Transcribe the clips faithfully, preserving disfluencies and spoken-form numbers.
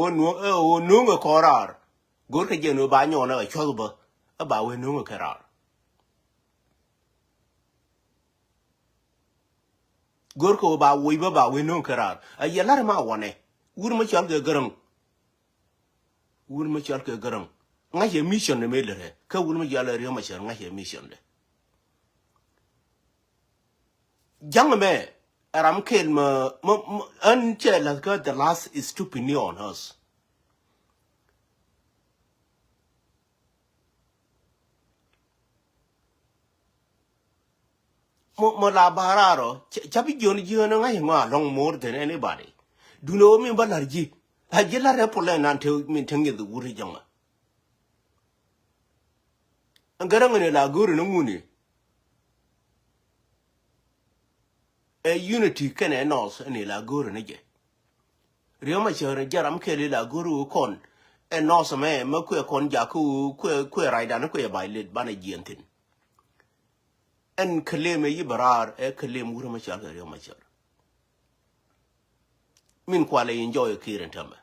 ɣöö nuɔ̱ŋ ɛ ɣöö nuɔ̱ŋ ɛ kɔn raar. Go̱rkɛ jɛ ni ɣöö ba nyɔɔn ɛ cuɔth bä ɛ ba wee nuɔ̱ŋ ɛ kɛ raar. Go̱rkɛ ɣöö ba woc bä ba wee nuɔ̱ŋ kɛ raar. A yɛ la̱r ma wanɛ wur mi cɔal kɛ Gäräŋ. Wur mi cɔal kɛ Gäräŋ ŋa̱cɛ mission ni mëë lärɛ kä wur mi cɔal kɛ Riek Machar ŋa̱cɛ mission dɛ. Ja̱ŋ mɛ ɛ ram kɛl mɛ mɛ ɣän cɛ la̱th kä the last stupid ni on earth. Mɔ mɔ la ba̱a̱ raar ɔ ca bi jiɔn ji̱ ɣän ŋa̱c ŋɔa lɔ̱ŋ more than anybody. Duundɛ ɣöö min bä la̱r ji̱ a ji̱ la̱r ɛ pulɛ nan te min te ŋi̱th wur i̱ ja̱ŋ mɛ. Ɛn Gäräŋ ni la go̱o̱ri ni ŋuni. Ɛ unity kɛnɛ ɛ north ni la go̱o̱ri ni jɛ. Riek Machar jɛ ram kɛl ila go̱o̱ri ɣöö kɔn ɛ north mɛ mɛ kuɛ kɔn jakä ɣöö kuɛ kuɛ raydan kuɛ violate banɛ jiɛn thi̱n. Ɛn claim ɛ yi bɛ raar ɛ claim wur mɛ cɔal kɛ Riek Machar. Min kualɛ enjoy ɛ Kiir ɛn tämɛ.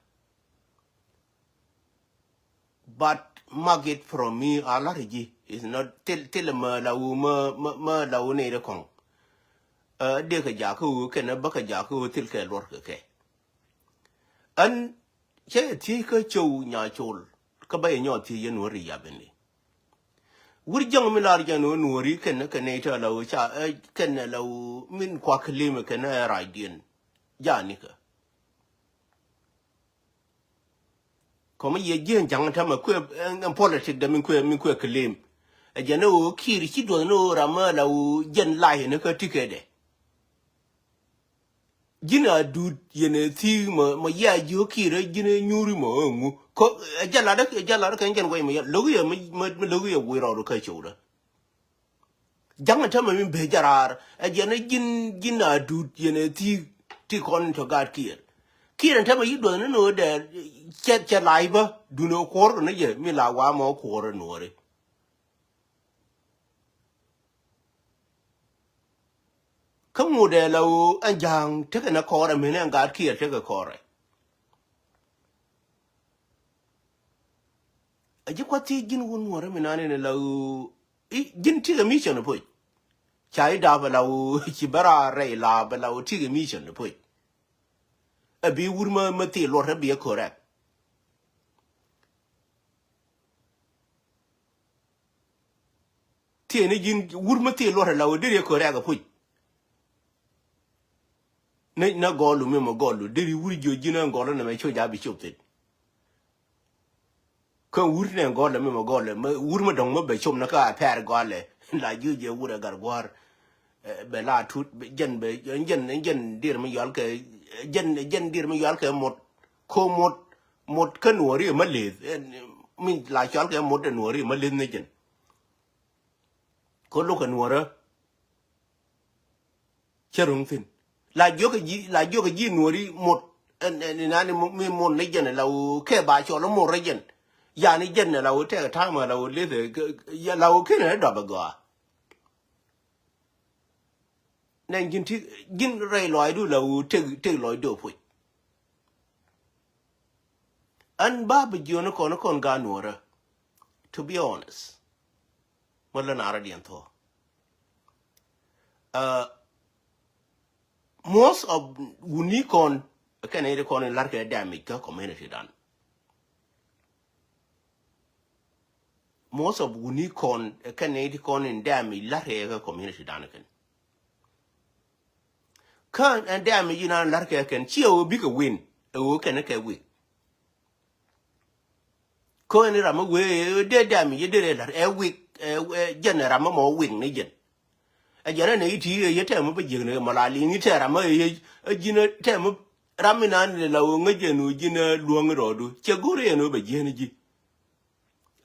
But mark it from me a la̱r ji̱ is not thil thil mɛ la wu mɛ mɛ mɛ la wu nɛy ri kɔŋ. Ɛ dee kɛ jakä wu kɛn ɛ bä kɛ jakä wu thil kɛ luɔr kɛ kɛ. Ɣän cä yɛ thiec kä ciow nya col kä bä yɛ nyɔɔth thiec yɛ nuɔ̱ɔ̱ri yap in li. Wur jäŋ mi lar jɛ nuɔ̱ɔ̱ri kɛn kɛ nɛy tɛ la wu ca ɛ kɛn la wu min kuak lim kɛn ɛ rac diɛn. Janikɛ. Kɔmɛ yɛ jiɛn ja̱ŋ tämɛ kuɛ ɛn politik dɛ min kuɛ min kuɛ claim. Ɛ jɛn ɛ ɣöö Kiir ci duɔth ni ɣöö ram ɛ la ɣöö jɛn lac ni kä tikɛ dɛ. Ji̱n a duut yɛn ɛ thi̱i̱k mɔ mɔ yɛ a ji̱ ɣöö Kiir ɛ ji̱n ɛ nyuuri mɔ ɛ ŋu. Kɔ ɛ jɛ lat ɛ jɛ lat ɛ kɛn jɛn guɛc mɔ yɛ lo̱k yɛ mi mi lo̱k yɛ wi̱i̱ rɔɔd kä cowdä. Ja̱ŋ tämɛ min bee jɛ raar ɛ jiɛn ji̱n ji̱n a duut yɛn ɛ thi̱i̱k ti kɔn tɔ gaat Kiir. Kiir ɛn tämɛ yi duɔth ni no̱o̱dɛ cɛ cɛ la̱a̱c bä duundɛ kuɔr kɛ ni jɛ mi la wa mɔ kuɔr ɛ nuɔɔri. Kä ŋut ɛ la ɣöö ɛn ja̱a̱ŋ tekɛ ni kɔɔrɛ mëni ɛn gaat Kiir tekɛ kɔɔrɛ. A ji̱ kuath thiec ji̱n wun nuɔ̱ɔ̱rä mi nani ni la ɣöö i̱ ji̱n tikɛ mission puc. Ca i̱ dap ɛ la ɣöö ci bä raar rɛy laap ɛ la ɣöö tikɛ mission puc. Ɛ bi wur mä mä thil luɔt ɛ bi ɛ correct. Thiecni ji̱n wur mi thil luɔt ɛ la wä deri ɛ kɔrɛ ɛ kɛ puc. Ni na gɔlu mi mɔ gɔlu deri wur jiö ji̱n ɛ gɔlu nɛ mɛ cop ja̱ bi cop thin. Kä wur nɛ gɔlu mi mɔ gɔlu mɛ wur mi dɔ̱ŋ mi bɛ cop ni kä a pɛr gɔlɛ la jiö jiɛ wur ɛ gar gua̱r. Bɛ la tut jɛn bɛ jɛn jɛn dir mi yual kɛ jɛn jɛn dir mi yual kɛ mot ko mot mot kä nuɔri ma leth. Mi la cual kɛ mot nuɔri ma leth ni jɛn. Ko lok kɛ nuɔrä cɛ ruŋ thin la jiök kɛ ji̱ la jiök kɛ ji̱ nuɔri mot. Ɛn ɛn nani mi mot ni jɛn la wä kɛ ba cɔl mot rɛ jɛn. Yani jɛn la wä tɛk ta̱a̱ ma la wä leth la wä kenɛ dɔp ɛ gɔaa. Nɛn ji̱n ti ji̱n rɛy lɔaacdu la wu tëk tëk lɔcdu puc. An ba bi jiɔni kɔn kɔn gaat nuɔrä. To be honest. Mɛ lä naarä diɛn thɔ. Most of wuni kɔn kɛn iri kɔn in larkɛ damage kä community dan. Most of wuni kɔn kɛn ni ti kɔn in damage la̱rkɛ kä community dan kɛn. Kä ɛn damage in an la̱rkɛ kɛn ci ɛ wee bikɛ win ɛ wee kɛn kɛ wik. Kä ɛn ram mi wee dee damage dee rɛ la̱r ɛ wik ɛ jɛn ram mi mɔ wik ni jɛn. Ɛ jɛn ɛ nɛ iti ɛ yɛ tɛm mi bä jiäk ni mɔ la liŋ itɛ ram mi ɛ ji̱n ɛ tɛm mi ram mi nan la wee ŋäc jɛn wee ji̱n ɛ luäŋ rɔɔdu cɛ go̱r yɛn wee bɛ jiäk ni ji̱.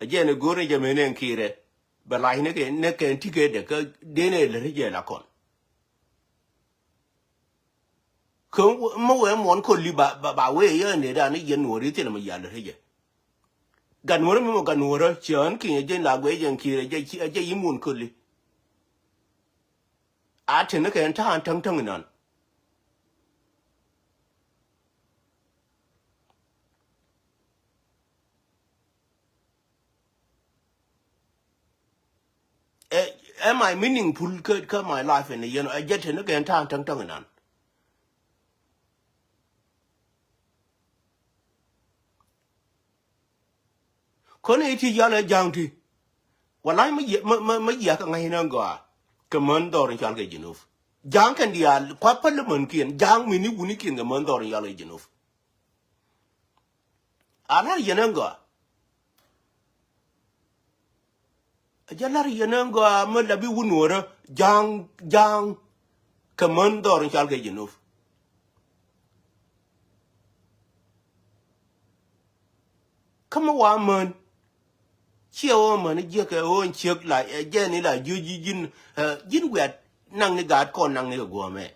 A jɛ ni go̱r ni jɛ meni ɛn kiirɛ bɛ lac ni kɛ ni kɛ ti kɛ dɛ kä den ɛ lät jɛ la kɔn. Kä mi wee muɔn kɔn li ba ba wee yɛ ni dan ni yɛn nuɔri thil mi yal lät jɛ. Gat nuɔri mi mɔ gat nuɔrä ciɛ ɣän kinyɛ jɛ la guɛ jɛ ɛn kiirɛ jɛ yi muɔn kɔn li. A te ni kɛ ɛn ta̱a̱ ɛn täŋ täŋ inan. Am I meaningful kä, kä my life in a yɛn ɛ jɛ te ni kɛ ɛn ta̱a̱ŋ täŋ täŋ inan. Kɔn i̱ ti yal ɛ ja̱a̱ŋ ti. Walay mi jiɛ, mi, mi, mi jiɛ kɛ ŋa̱c inɛ gɔaa. Kɛ män dhɔr in cɔal kɛ Jinub. Ja̱a̱ŋ kɛn diaal kua parliament kiɛn ja̱a̱ŋ mi ni wuni kiɛn kɛ män dhɔr in cɔal kɛ Jinub. A lar yɛn ɛn gɔaa. A jɛ lar yɛn ɛn gɔaa mi la bi wun wärä ja̱a̱ŋ, ja̱a̱ŋ kɛ män dhɔr in cɔal kɛ Jinub. Kä mi wa män ciɛ wä män jiäkɛ ɣöö ɛn ciek la ɛ jɛn ni la jiö ji̱ ji̱n, ɛ, ji̱n wiat naŋ ni gaat kɔn naŋ ni kɛ guɔ̱ɔ̱mɛ.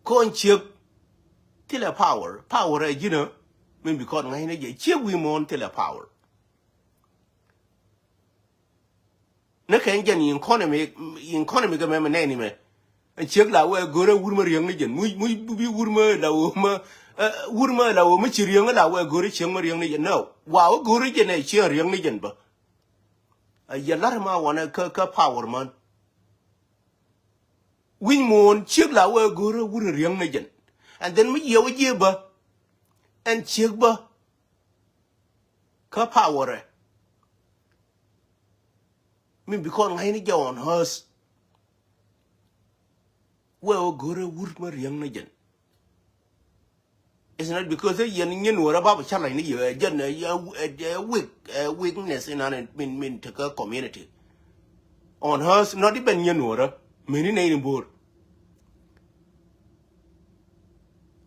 Kɔn ciek thilɛ power, power ɛ ji̱n ɛ min bi kɔn ŋa̱cnɛ jɛ ciek wi̱i̱ muɔ̱ɔ̱n thilɛ power. Ni kɛn jɛn economy, economy kɛ mɛ mɛ nɛni mɛ. Ɛn ciek la wɛ go̱rɛ wur mɛ riäŋ ni jɛn. Muc, muc bi wur mɛ la wä mɛ, ɛ, wur mɛ la wä mɛ ci riäŋ la wɛ go̱rɛ ciek mɛ riäŋ ni jɛn. No. Wa wä go̱rɛ jɛn ɛ ciek riäŋ ni jɛn bä. Ɛ yɛ lar ma wanɛ kä, kä power man. Wi̱ny muɔ̱ɔ̱n ciek la wee go̱o̱rä wut in riäŋ ni jɛn. And then mi yiëë wä jiëë bä. Ɛn ciek bä. Kä power ɛ. Mi bi kɔn ŋa̱cni jɛ on earth. Wee wä go̱o̱rä wut mi riäŋ ni jɛn. It's not because ɛ yɛn nyin wä rɛ bap cä lac ni yɛ ɛ jɛn ɛ, ɛ, ɛ, ɛ weak, ɛ weakness in an min, min tekä community. On earth, not even nyin wä rɛ. Meni nɛy ni bo̱o̱r.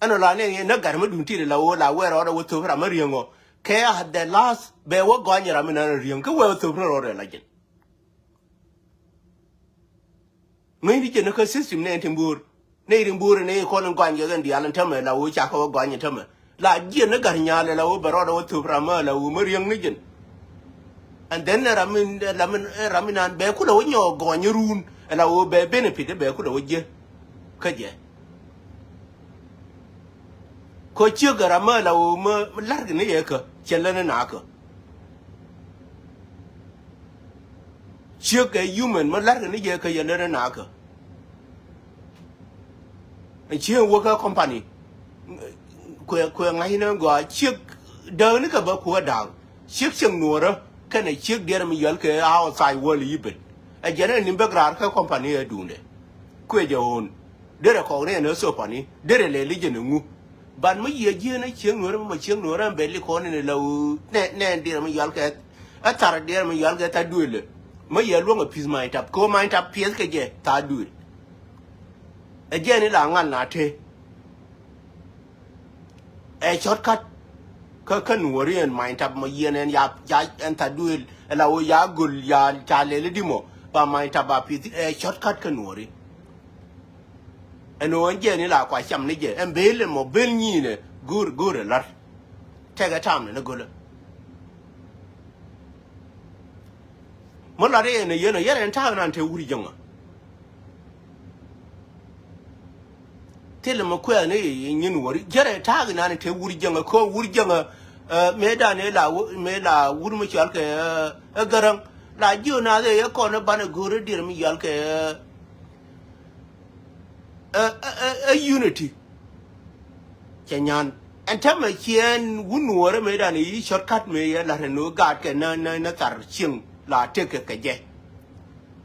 Ɛn ɔ la nɛ nɛ gat mi dun tit la wä la wɛ rɔɔdɛ wä thop ram mi riäŋ ɔ. Kɛ at the last bɛ wä gɔny ram mi nan riäŋ kä wɛ wä thop rɔɔdɛ la jɛn. Ŋäcni jɛ ni kä system nɛ tin bo̱o̱r. Nɛ tin bo̱o̱r nɛ kɔn in gɔany kɛ kɛn diaal in tämɛ la wee ca kɛ wä gɔany in tämɛ. La jiɛn ni gat nyaalɛ la wee bɛ rɔɔdɛ wä thöp ram la wee mä riäŋ ni jɛn. And then ram in, ram in, ram in an bɛ kulɛ wä nyɔɔk gɔany in ruun la wee bɛ benefit bɛ kulɛ wä jiɛ. Kä jɛ. Kɔ ciek ram mä la wee mä larkɛ ni yɛ kä cɛ lä ni nakä. Ciek kɛ human mä la̱rkɛ ni jɛ kä yɛ lät ɛ nakä. Ciek wä kä company. Kuɛ, kuɛ ŋa̱c ni gɔaa ciek dääk ni kɛ bä kuä da̱a̱k. Ciek ciek nuɔrä kɛnɛ ciek diɛɛr mi yɔl kɛ outside world even. Ɛ jɛn ɛ ni bäk raar kä company ɛ duundɛ. Kuɛ jɛ ɣöön. Derɛ kɔk ni ɛn ɛ thopani derɛ lɛ li jɛ ni ŋu. Ban mi yiɛ jieen ɛ cieŋ nuɔrɛ mi mɔ cieŋ nuɔrɛ ɛn bɛ li kɔn ɛn ɛ la ɣöö nɛ nɛ diɛɛr mi yɔal kɛ ɛ thar diɛɛr mi yɔal kɛ tha duëlɛ. Mi yɛ luɔ̱ŋ ɛ pi̱th ma̱a̱ny tap kɛ ɣöö ma̱a̱ny tap piɛth kɛ jɛ tha duël. Ɛ jɛɛn in la ŋa̱l na te. Ɛ cɔt kat kä kä nuɔri ɛn ma̱a̱ny tap mɔ yiɛn ɛn ya ya ɛn tha duël ɛ la ɣöö ya göl ya ca lɛl i̱di mɔ ba ma̱a̱ny tap ba pi̱th ɛ cɔt kat kä nuɔri. Ɛn ɣöö ɛn jɛɛn in la kua cam ni jɛ ɛn bel ɛmɔ bel nyiinɛ go̱o̱r go̱o̱r ɛ la̱r. Tɛkɛ ta̱a̱m ni ni gölä. Mi lat i̱ ɛn ɛ yɛn ɔ yɛn ɛn ta̱a̱k nan te wur jäŋä. Thilɛ mi kuɛɛth ni i̱ nyin wäri jɛrɛ ta̱a̱k nan te wur jäŋä kä wur jäŋä. Mëë dan ëë la wur mëë la wur mi cɔal kɛ ɛ gäräŋ la jiö naath ëë yɛ kɔn ɛ banɛ go̱o̱r ɛ dier mi cɔal kɛ ɛ ɛ ɛ ɛ unity. Cɛ nyan ɛn täämɛ ciɛɛn wun nuɔɔrɛ mëë dan i̱ shortcut mëë yɛ la̱t ɛn ɣöö gaatkɛ nä nä nä thar cieŋ la tëkɛ kɛ jɛ.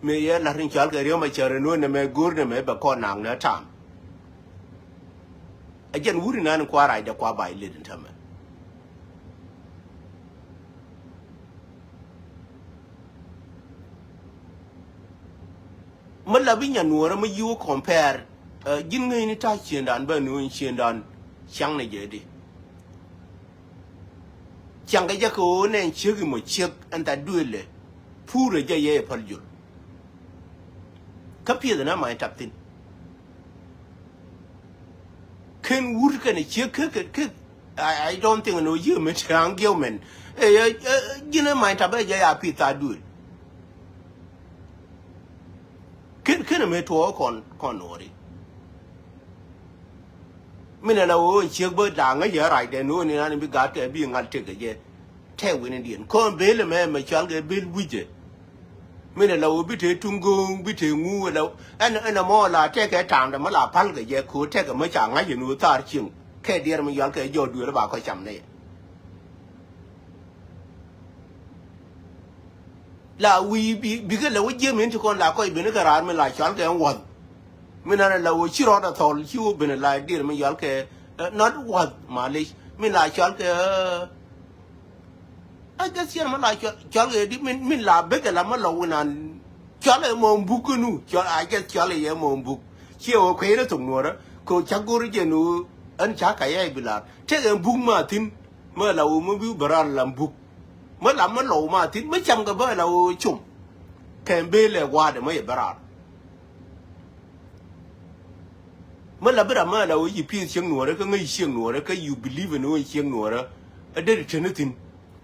Mëë yɛ la̱t in cɔal kɛ riäm a cär ɛn ɣöö nɛmɛ go̱o̱r nɛmɛ bɛ kɔn naŋ nä ta̱a̱m. Ɛ jɛn wut inan in kua raacdɛ kua ba̱a̱c lëët in täämɛ. Mi la bi nyan nuɔɔrä mi yiw compare. Ji̱n ŋäcni ta̱a̱ ciëŋdan bä nuɔ̱ɔ̱ny ciëŋdan. Ciaŋnɛ jɛ di. Ciaŋkɛ jɛ kɛ ɣöö nɛn ciek imɔ ciek ɛn tha duëlɛ. Purɛ jɛ yɛ i̱ päl jol. Kä piɛth ɛn a ma̱a̱ny tap thi̱n. Ken wut kɛnɛ ciek kä kä kä. I, I don't think no yiëë mi te argument. Ɛ ji̱n ɛ ma̱a̱ny tap ɛ jɛ ya pi̱th tha duël. Ken ken ɛ mi tuɔɔk kɔn kɔn nuɔɔri. Min ɛ la ɣöö ɛn ciek bä da̱a̱ŋä yɛ rac dɛn ɣöö ni nan bi gat kɛ bi ŋa̱l tëk kɛ jɛ. Tɛk wi̱n in diɛn kɔn bel ɛmɛ mɛ cɔal kɛ bel wi̱cɛ. Min ɛ la wä bi te tuŋ go̱o̱ŋ bi te ŋu ɛ la ɛn ɛn ɛmɔ la tɛkɛ ta̱a̱ŋdɛ mi la pa̱l kɛ jɛ ko̱ tɛkɛ mi ca ŋa̱c ɛn wä thaar cieŋ kɛ diɛɛr mi yɔal kɛ jɔɔk duëël ba kɔ cam nɛ yɛ. La wi̱i̱ bi bikɛ lɛ wä jiɛm in ti kɔn la kɔc ben kɛ raar mi la cɔal kɛ ɛn wäth. Min an la wä ci rɔɔd a thɔl ci wä ben la dier mi yɔal kɛ, eh, not wäth malic min la cɔal kɛ, eh, a jɛ thiɛn mi la cɔal kɛ di min la bekɛ la mi lɔ win an cɔal ɛ mɔ buk kä nu cɔal a jɛ cɔal ɛ yɛ mɔ buk. Ciɛ wä kuɛy rɛ thok nuɔrä kɛ wä ca go̱r jɛ nu ɛn ca ka yɛ bi lar tëk ɛn buk ma thin. Mä la wä mä bi bä raar lam buk. Mä lam mä lɔw ma thin mä cam kɛ bä la wä com. Kɛn bee lɛ gua̱a̱dɛ mä yɛ bä raar. Mä la bi ram mä la wä yi pi̱i̱th cieŋ nuɔ̱ɔ̱rä kä ŋäc cieŋ nuɔ̱ɔ̱rä kä you believe ɛn wä cieŋ nuɔ̱ɔ̱rä. Ɛ dee ti teni thin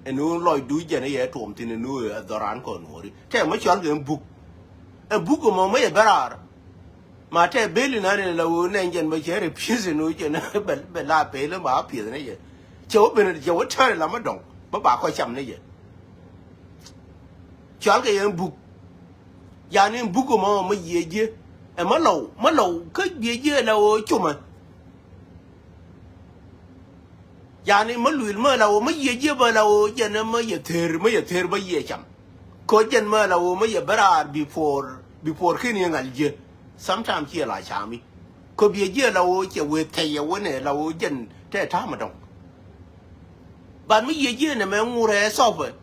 ɛn wä lɔc du jɛn ɛ yɛ tuɔm thin ɛn wä ɛ dhɔran kɔn nuɔ̱ɔ̱ri tɛ mä cɔal kɛ buk. Ɛ buk ɛmɔ mä yɛ bä raar. Ma tɛ beli nani la wä nɛ jɛn bä cɛ repeat ni wä jɛn bɛ la peli ma pieth ni jɛ. Cɛ wä ben cɛ wä tɛri la ma dɔŋ bä ba kɔ cam ni jɛ. Cɔal kɛ yɛn buk. Yani buk ma ma yie jɛ. Ɛ ma lɔw ma lɔw kä bie jɛ la wä cuma. Yani ma luil ma la wä ma yie jɛ ba la wä jɛn ma yɛ ther ma yɛ ther ba yie cam. Ko jɛn ma la wä ma yɛ bä raar before before kin yɛ ŋal jɛ. Sometimes ciɛ la cami. Ko bie jiɛ la wä cɛ wee thɛy yɛ wä nɛ la wä jɛn tɛ ta̱a̱ ma dɔŋ. But mi yie jiɛ nɛ mɛ ŋurɛ sɔpɛ.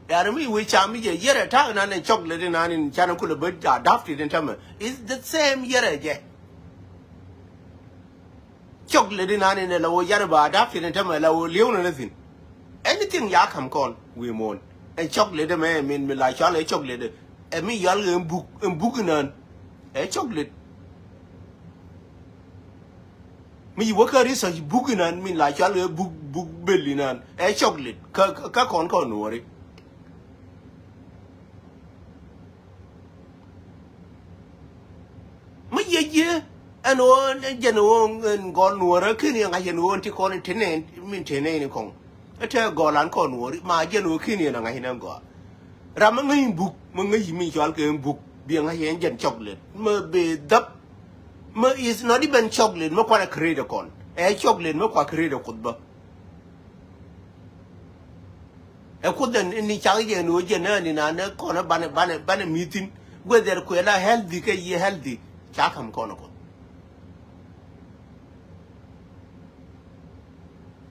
Yani mi wee cami jɛ yɛrɛ ta̱a̱ nan in chocolate nan in canɛ kulɛ bä a da̱p ti din tämɛ. It's the same yɛrɛ jɛ. Chocolate di nani nɛ la wä yar ba dap ti ni tämɛ la wä liw ni ni thin. Anything ya kam kɔn wi̱i̱ muɔ̱ɔ̱n. Ɛ chocolate mɛ min mi la cɔal ɛ chocolate. Ɛ mi yɔal ɛ buk ɛ buk inan. Ɛ chocolate. Mi yi wä kä research buk inan min la cɔal ɛ buk buk bel inan. Ɛ chocolate kä kä kɔn kɔn nuɔri. Mi yiec ji̱ ɛn ɣöö jɛn ɣöö ɛn gɔl nuɔ̱ɔ̱rä ken yɛ ŋa̱c ɛn ɣöö ɛn ti kɔn in te nɛn min te nɛn in kɔŋ. Ɛ te gɔl an kɔn nuɔ̱ɔ̱ri ma jɛn ɣöö ken yɛn ɛ ŋa̱c in ɛn gɔaa. Ram mi ŋäc in buk mi ŋäc in min cɔal kɛ in buk bi ɛ ŋa̱c in jɛn chocolate mi bɛ dhäp. Mi is not even chocolate mi kuan ɛ create kɔn ɛ chocolate mi kua create kuth bä. Ɛ kuoth ɛn ni cak jɛ ni ɣöö jɛ nääni na ni kɔn ɛ banɛ banɛ banɛ mi̱thin guɛ dhɛr kuɛ la healthy kɛ yi healthy. Ca ka̱m kɔn ɛ kuoth.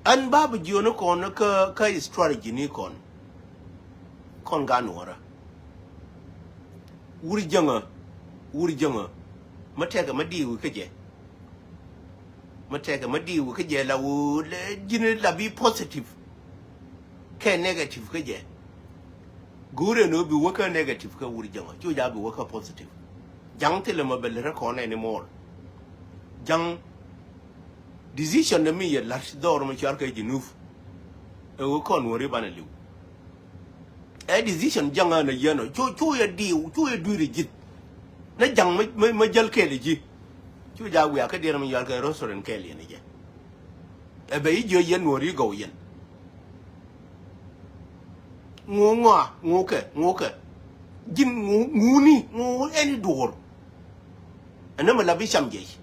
Ɛn ba bi jiöni kɔn kä kä strategy ni kɔn. Kɔn ga nuɔrä. Wur jäŋä wur jäŋä. Mä tɛkɛ mä di̱i̱ wi̱i̱ kä jɛ. Mä tɛkɛ mä di̱i̱ wi̱i̱ kä jɛ la wä ji̱n la bi positive. Kɛ negative kä jɛ. Guurɛ ni wä bi wä kä negative kä wur jäŋä cu ja bi wä kä positive. Ja̱ŋ thilɛ mä bɛ lät rä kɔn anymore. Ja̱ŋ decision ni mi yɛ la̱t dhɔr mi cuar kɛ Junub. Ɛ wä kɔn wä ri banɛ liw. Ɛ decision ja̱ŋ an a yɛn ɔ cu cu yɛ diw cu yɛ dui̱r ji̱th. Ni ja̱ŋ mä mä jäl kɛɛl ji̱. Cu ja wiaa kä diɛn mi yɔal kɛ restaurant kɛɛl yɛn jɛ. Ɛ bɛ i̱ jiö yɛn nuɔ̱ɔ̱ri gɔw yɛn. Ŋu ŋɔa ŋu kɛ ŋu kɛ. Ji̱n ŋu ŋuni ŋu ɛni duɔ̱ɔ̱r. Ɛn nä mi la bi cam jɛc.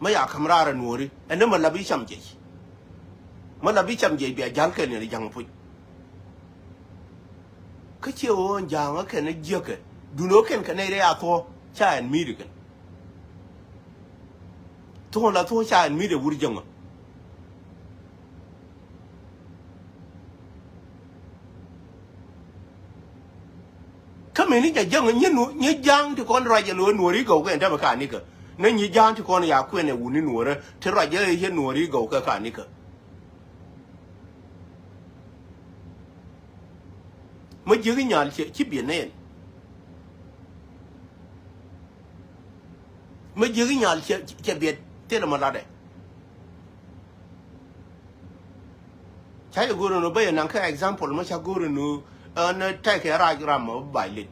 Mä ya ka̱m raar ɛ nuɔ̱ɔ̱ri ɛn nä mi la bi cam jɛc. Mä la bi cam jɛc bia ja̱l kɛn yɛn ja̱ŋ puc. Kä ciɛ ɣöö ɛn ja̱a̱ŋä kɛn ɛ jiäkɛ dun ɣöö kɛn kɛ nɛy rɛy a thuɔ̱ɔ̱ ca ɛn mi̱i̱t ɛ kɛn. Thuɔ̱ɔ̱ŋ la thuɔ̱ɔ̱ŋ ca ɛn mi̱i̱t ɛ wur jäŋä. Kä mëni jɛ jäŋä nyɛ nu nyɛ ja̱a̱ŋ ti kɔn ruac jɛ lo̱o̱ nuɔ̱ɔ̱ri gɔw kɛ ɛn tämɛ kanikä. Nä nyi ja̱a̱ŋ ti kɔn ya kuɛn ɛ wuni nuɔ̱ɔ̱rä ti ruac jɛ yɛ nuɔ̱ɔ̱ri gɔw kɛ kanikä. Mä jiäk i̱ nyal cɛ ci biɛt nɛn. Mä jiäk i̱ nyal cɛ cɛ biɛt thilɛ mä latdɛ. Ca yɛ go̱o̱r ɛn ɣöö bä yɛ naŋ kä example mä ca go̱o̱r ɛn ɣöö ɛn tɛkɛ rac ram ɔ bac lit.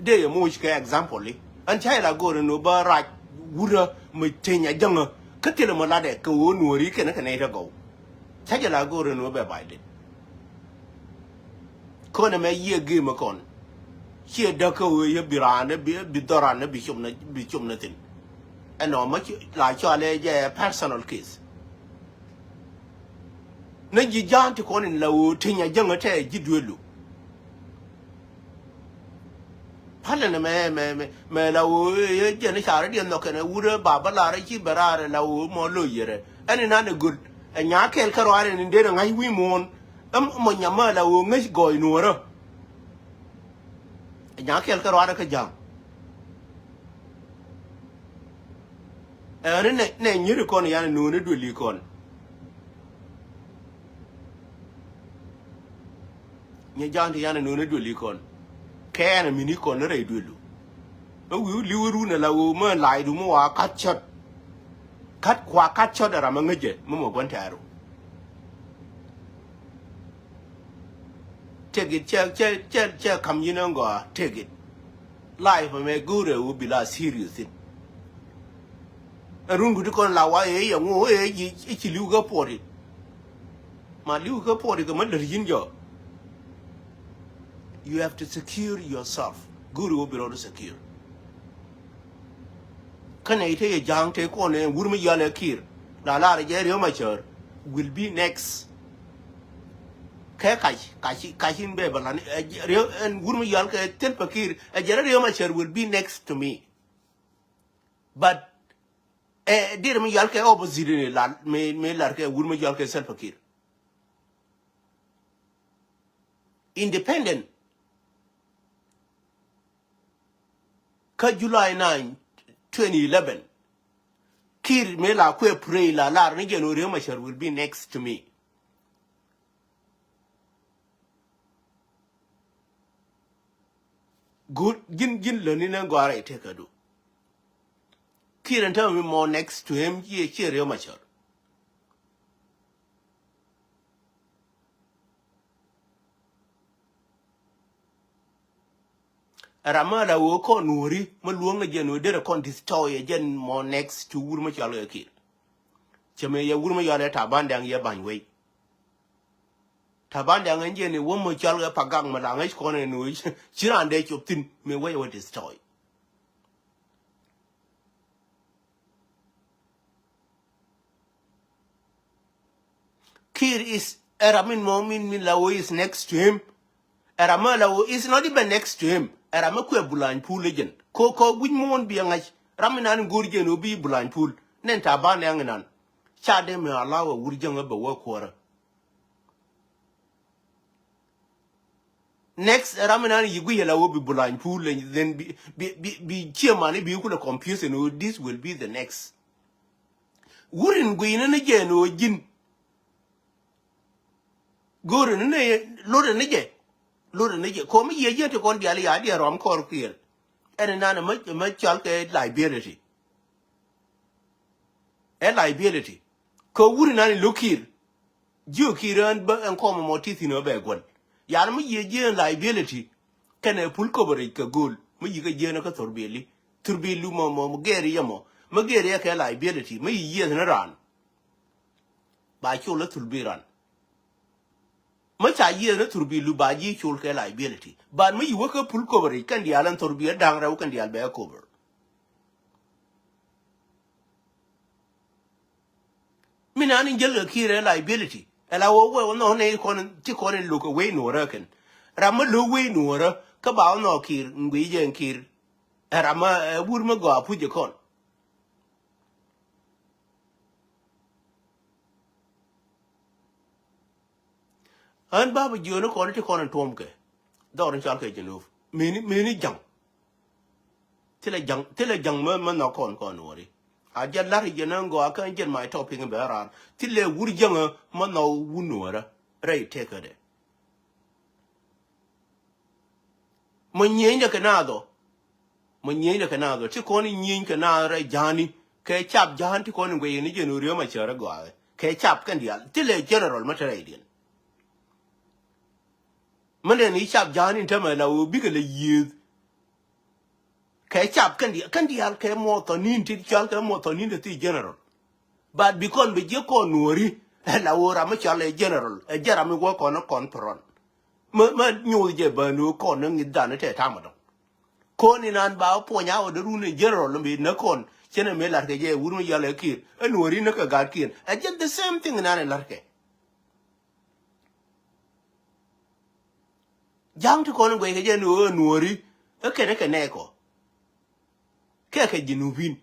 Dee yɛ moc kɛ example i̱ ɛn ca yɛ la go̱o̱r ɛn ɣöö bä rac wurä mi teny a jäŋä kä thilɛ mä latdɛ kɛ ɣöö nuɔ̱ɔ̱ri kɛn kɛ nɛy te gɔw. Ca jɛ la go̱o̱r ɛn ɣöö bɛ bac lit. Kɔn ɛmɛ yiëë gëëmɛ kɔn. Ciɛ däk kä ɣöö yɛ bi raan bi, bi dhɔran bi com ni, bi com ni thi̱n. Ɛnɔ mɛ ci la cɔalɛ jɛ personal case. Ni ji̱ ja̱a̱ŋ ti kɔn in la ɣöö ti nya jäŋä tɛ ji̱ duelu. Palɛ ni mɛ, mɛ, mɛ, mɛ la ɣöö, ɛ, jɛn i̱ carɛ diɛn nhɔk kɛnɛ wurɛ ba bä larɛ ci bɛ raarɛ la ɣöö mɔ lo̱c yɛrɛ. Ɛn inan ɛ göl. Ɛ nya kɛɛl kä ruaarɛ ni den ɛ ŋa̱c wi̱i̱ muɔ̱ɔ̱n. Ɛm mɔ nyamä la ɣöö ŋäc gɔɔy nuɔ̱ɔ̱rä. Ɛ nya kɛɛl kä ruaarɛ kä ja̱a̱ŋ. Ɛn inan nɛ, nɛ nyiri kɔn yan inuun i̱ duëli kɔn. Nyɛ ja̱a̱ŋ ti yan inuun i̱ duëli kɔn. Kɛ ɛn i̱ mini kɔn i̱ rɛy duëlu. Ɛ wi̱i̱ li̱w i̱ run ala ɣöö mä la̱a̱cdu mä wa ka̱t cɔt. Ka̱t kua ka̱t cɔt ɛ ram ɛ ŋäcɛ mä mɔ gua̱n tɛɛru. Take it, cɛ, cɛ, cɛ, cɛ kam yin ɛn gɔaa, take it. Life ɛmɛ go̱o̱rɛ ɣöö bi la serious in. Ɛ run kuti kɔn la wa ëë yɛ ŋu ëë ji̱ i̱ ci li̱w kä puɔti. Ma li̱w kä puɔti kɛ mä lät yin jɔ. You have to secure yourself. Go̱o̱rɛ ɣöö bi rɔɔdu secure. Kä nɛy te yɛ ja̱a̱ŋ te kɔn ɛ wur mi yɔal ɛ Kiir. La lar ɛ jɛ Riek Machar will be next. Kɛ kac, kac, kac in bɛ bɛ lan, ɛ, Riek, ɛn wur mi yɔal kɛ Salva Kiir, ɛ jɛ Riek Machar will be next to me. But, ɛ, dir mi yɔal kɛ opposite ni la, mi, mi lar kɛ wur mi yɔal kɛ Salva Kiir. Independent. Kä July nine, twenty eleven. Kiir mëë la kuɛ pray la lar ni jɛn ɣöö Riek Machar will be next to me. Good, ji̱n, ji̱n lätni ni gɔaa rɛy tëkädu. Kiir ɛn täämɛ mi mɔ next to him ciɛ, ciɛ Riek Machar. Ɛ ram mi la ɣöö kɔn nuɔ̱ɔ̱ri mi luäŋ ɛ jɛn ɣöö derɛ kɔn destroy ɛ jɛn mɔ next to wur mi cɔal kɛ Kiir. Cɛ mëë yɛ wur mi cɔal ɛ Taban Deng yɛ ba̱ny wei. Taban Deng ɛn jɛn i̱ wä mi cɔal kɛ Pagak mi la ŋäc kɔn ɛn ɣöö ci raan dee cop thi̱n mëë wec ɛ wä destroy. Kiir is ɛ ram in mɔ min, min la ɣöö is next to him. Ɛ ram mi la ɣöö is not even next to him. Ɛ ram mi kuɛ bulany pul ɛ jɛn. Ko, ko wi̱c muɔ̱ɔ̱n bi ɛ ŋa̱c. Ram inan in go̱o̱r jɛn ɣöö bi bulany pul. Nɛn Taban Deng inan. Ca dee mi allow ɛ wur jäŋä bɛ wä kuäärä. Next, ram inan yi guiy ala wä bi bulany pul, then bi, bi, bi, bi chairman bi kulɛ confusion, oh, this will be the next. Wurin guiy ni ni jɛn, oh, ji̱n. Go̱o̱ri ni ni, lori ni jɛ. Lori ni jɛ. Komi yie jɛ ti kɔn diali ya diɛ rɔm kɔr kuiɛl. Ɛn inan ma, ma cɔal kɛ liability. Ɛ liability. Kɛ wuri nani lo̱k Kiir. Jiök Kiir ɛn bä ɛn kɔm ɛmɔ ti thi̱n ɛ bɛ guäl. Yan mi yiëë jieen liability. Kɛnɛ full coverage kɛ go̱o̱l. Mi yi̱ kɛ jieen kä thurbiɛli. Thurbiɛli mɔ, mɔ, mɔ gɛɛri yɛ mɔ. Mi gɛɛri yɛ kɛ liability. Mi yiëë ni raan. Ba col ɛ thurbiɛli raan. Mi ca yiëë ni thurbiɛlu ba ji̱ col kɛ liability. But mi yi̱ wä kɛ full coverage kɛn diaal ɛn thurbiɛli da̱ŋ rɛw kɛn diaal bɛ cover. Mi nan in jäl kɛ Kiir ɛ liability. Ɛ la wä wä wä nhɔk nɛ kɔn ti kɔn in lo̱k kɛ wei nuɔrä kɛn. Ram mi lo̱k wei nuɔrä kä ba wä nhɔk Kiir in guiy jɛ in Kiir. Ɛ ram mi, ɛ wur mi gɔaa puc jɛ kɔn. Ɣän bapɛ jiöni kɔn ti kɔn in tuɔm kɛ. Dhɔr in cɔal kɛ Junub. Meni, meni jaŋ. Thilɛ ja̱ŋ, thilɛ ja̱ŋ mä, mä nhɔk kɔn kɔn nuɔri. A jɛ la̱r jɛ nä ŋɔa kä jɛn my topic bɛ raar. Thilɛ wur jäŋä mä nhɔk wur nuɔrä rɛy tekädɛ. Mɔ nyieenydɛ kɛ naath ɔ. Mɔ nyieenydɛ kɛ naath ɔ. Ti kɔn nyieny kɛ naath rɛy ja̱a̱ni. Kɛ cap ja̱a̱n ti kɔn in guɛy ni jɛn ɣöö Riek Machar ɛ gɔaaɛ. Kɛ cap kɛn diaal. Thilɛ general mä te rɛydiɛn. Mä nɛn i̱ cap ja̱a̱ni in tämɛ la ɣöö bikɛ lɛ yiëëth. Kɛ cap kɛn diaal, kɛn diaal kɛ muɔthɔnin ti cɔal kɛ muɔthɔnin ti thii general. But bi kɔn bi jiɛ kɔn nuɔri ɛ la woo ram mi cɔal ɛ general ɛ jɛ ram mi wä kɔn ɛ kɔn pärɔn. Mä, mä nyoth jɛ bä ni kɔn ni ŋi̱th dan tɛ tam dɔŋ. Kɔn inan ba puɔnya wä de run in general mi nä kɔn. Cɛn mi lar kɛ jɛ wur mi yal ɛ Kiir. Ɛ nuɔri nä kɛ gat Kiir. Ɛ jɛ the same thing inan in lar kɛ. Ja̱ŋ ti kɔn in guɛc kɛ jɛ ni ɣöö nuɔri. Ɛ kɛn ɛ kɛ nɛɛkɔ. Kɛ kɛ Jinubin.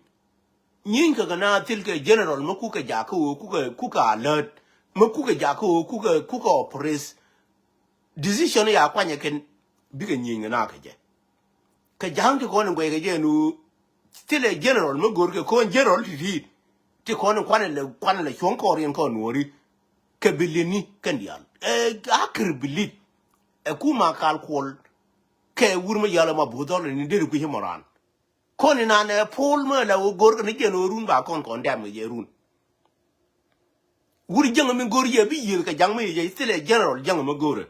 Nyieny kɛ kɛ na thil kɛ general mä kukɛ jakä ɣöö kukɛ, kukɛ alert. Mä kukɛ jakä ɣöö kukɛ, kukɛ operate. Decision ya kuanyɛ kɛn bikɛ nyieny kɛ na kɛ jɛ. Kɛ ja̱ŋ ti kɔn in guɛc kɛ jɛ ni ɣöö thilɛ general mä go̱r kɛ kɔn general ti ti. Ti kɔn in kuanɛ lɛ, kuanɛ lɛ cuɔ̱ŋ kɔɔr yɛn kɔn nuɔri. Kɛ bi lini kɛn diaal. Ɛ, a kir bi lit. Ɛ kuma kal kuɔl. Kɛ wur mä yal ɛ ma buth dhɔl ni deri kui̱c mɔ raan. Kɔn inan ɛ pol mä la wä go̱r kɛ ni jɛn wä run ba kɔn kɔn dɛm kɛ jɛ run. Wur jäŋ mi go̱r yɛ bi yiëth kɛ ja̱ŋ mi yɛ thilɛ general jäŋ mi go̱rɛ.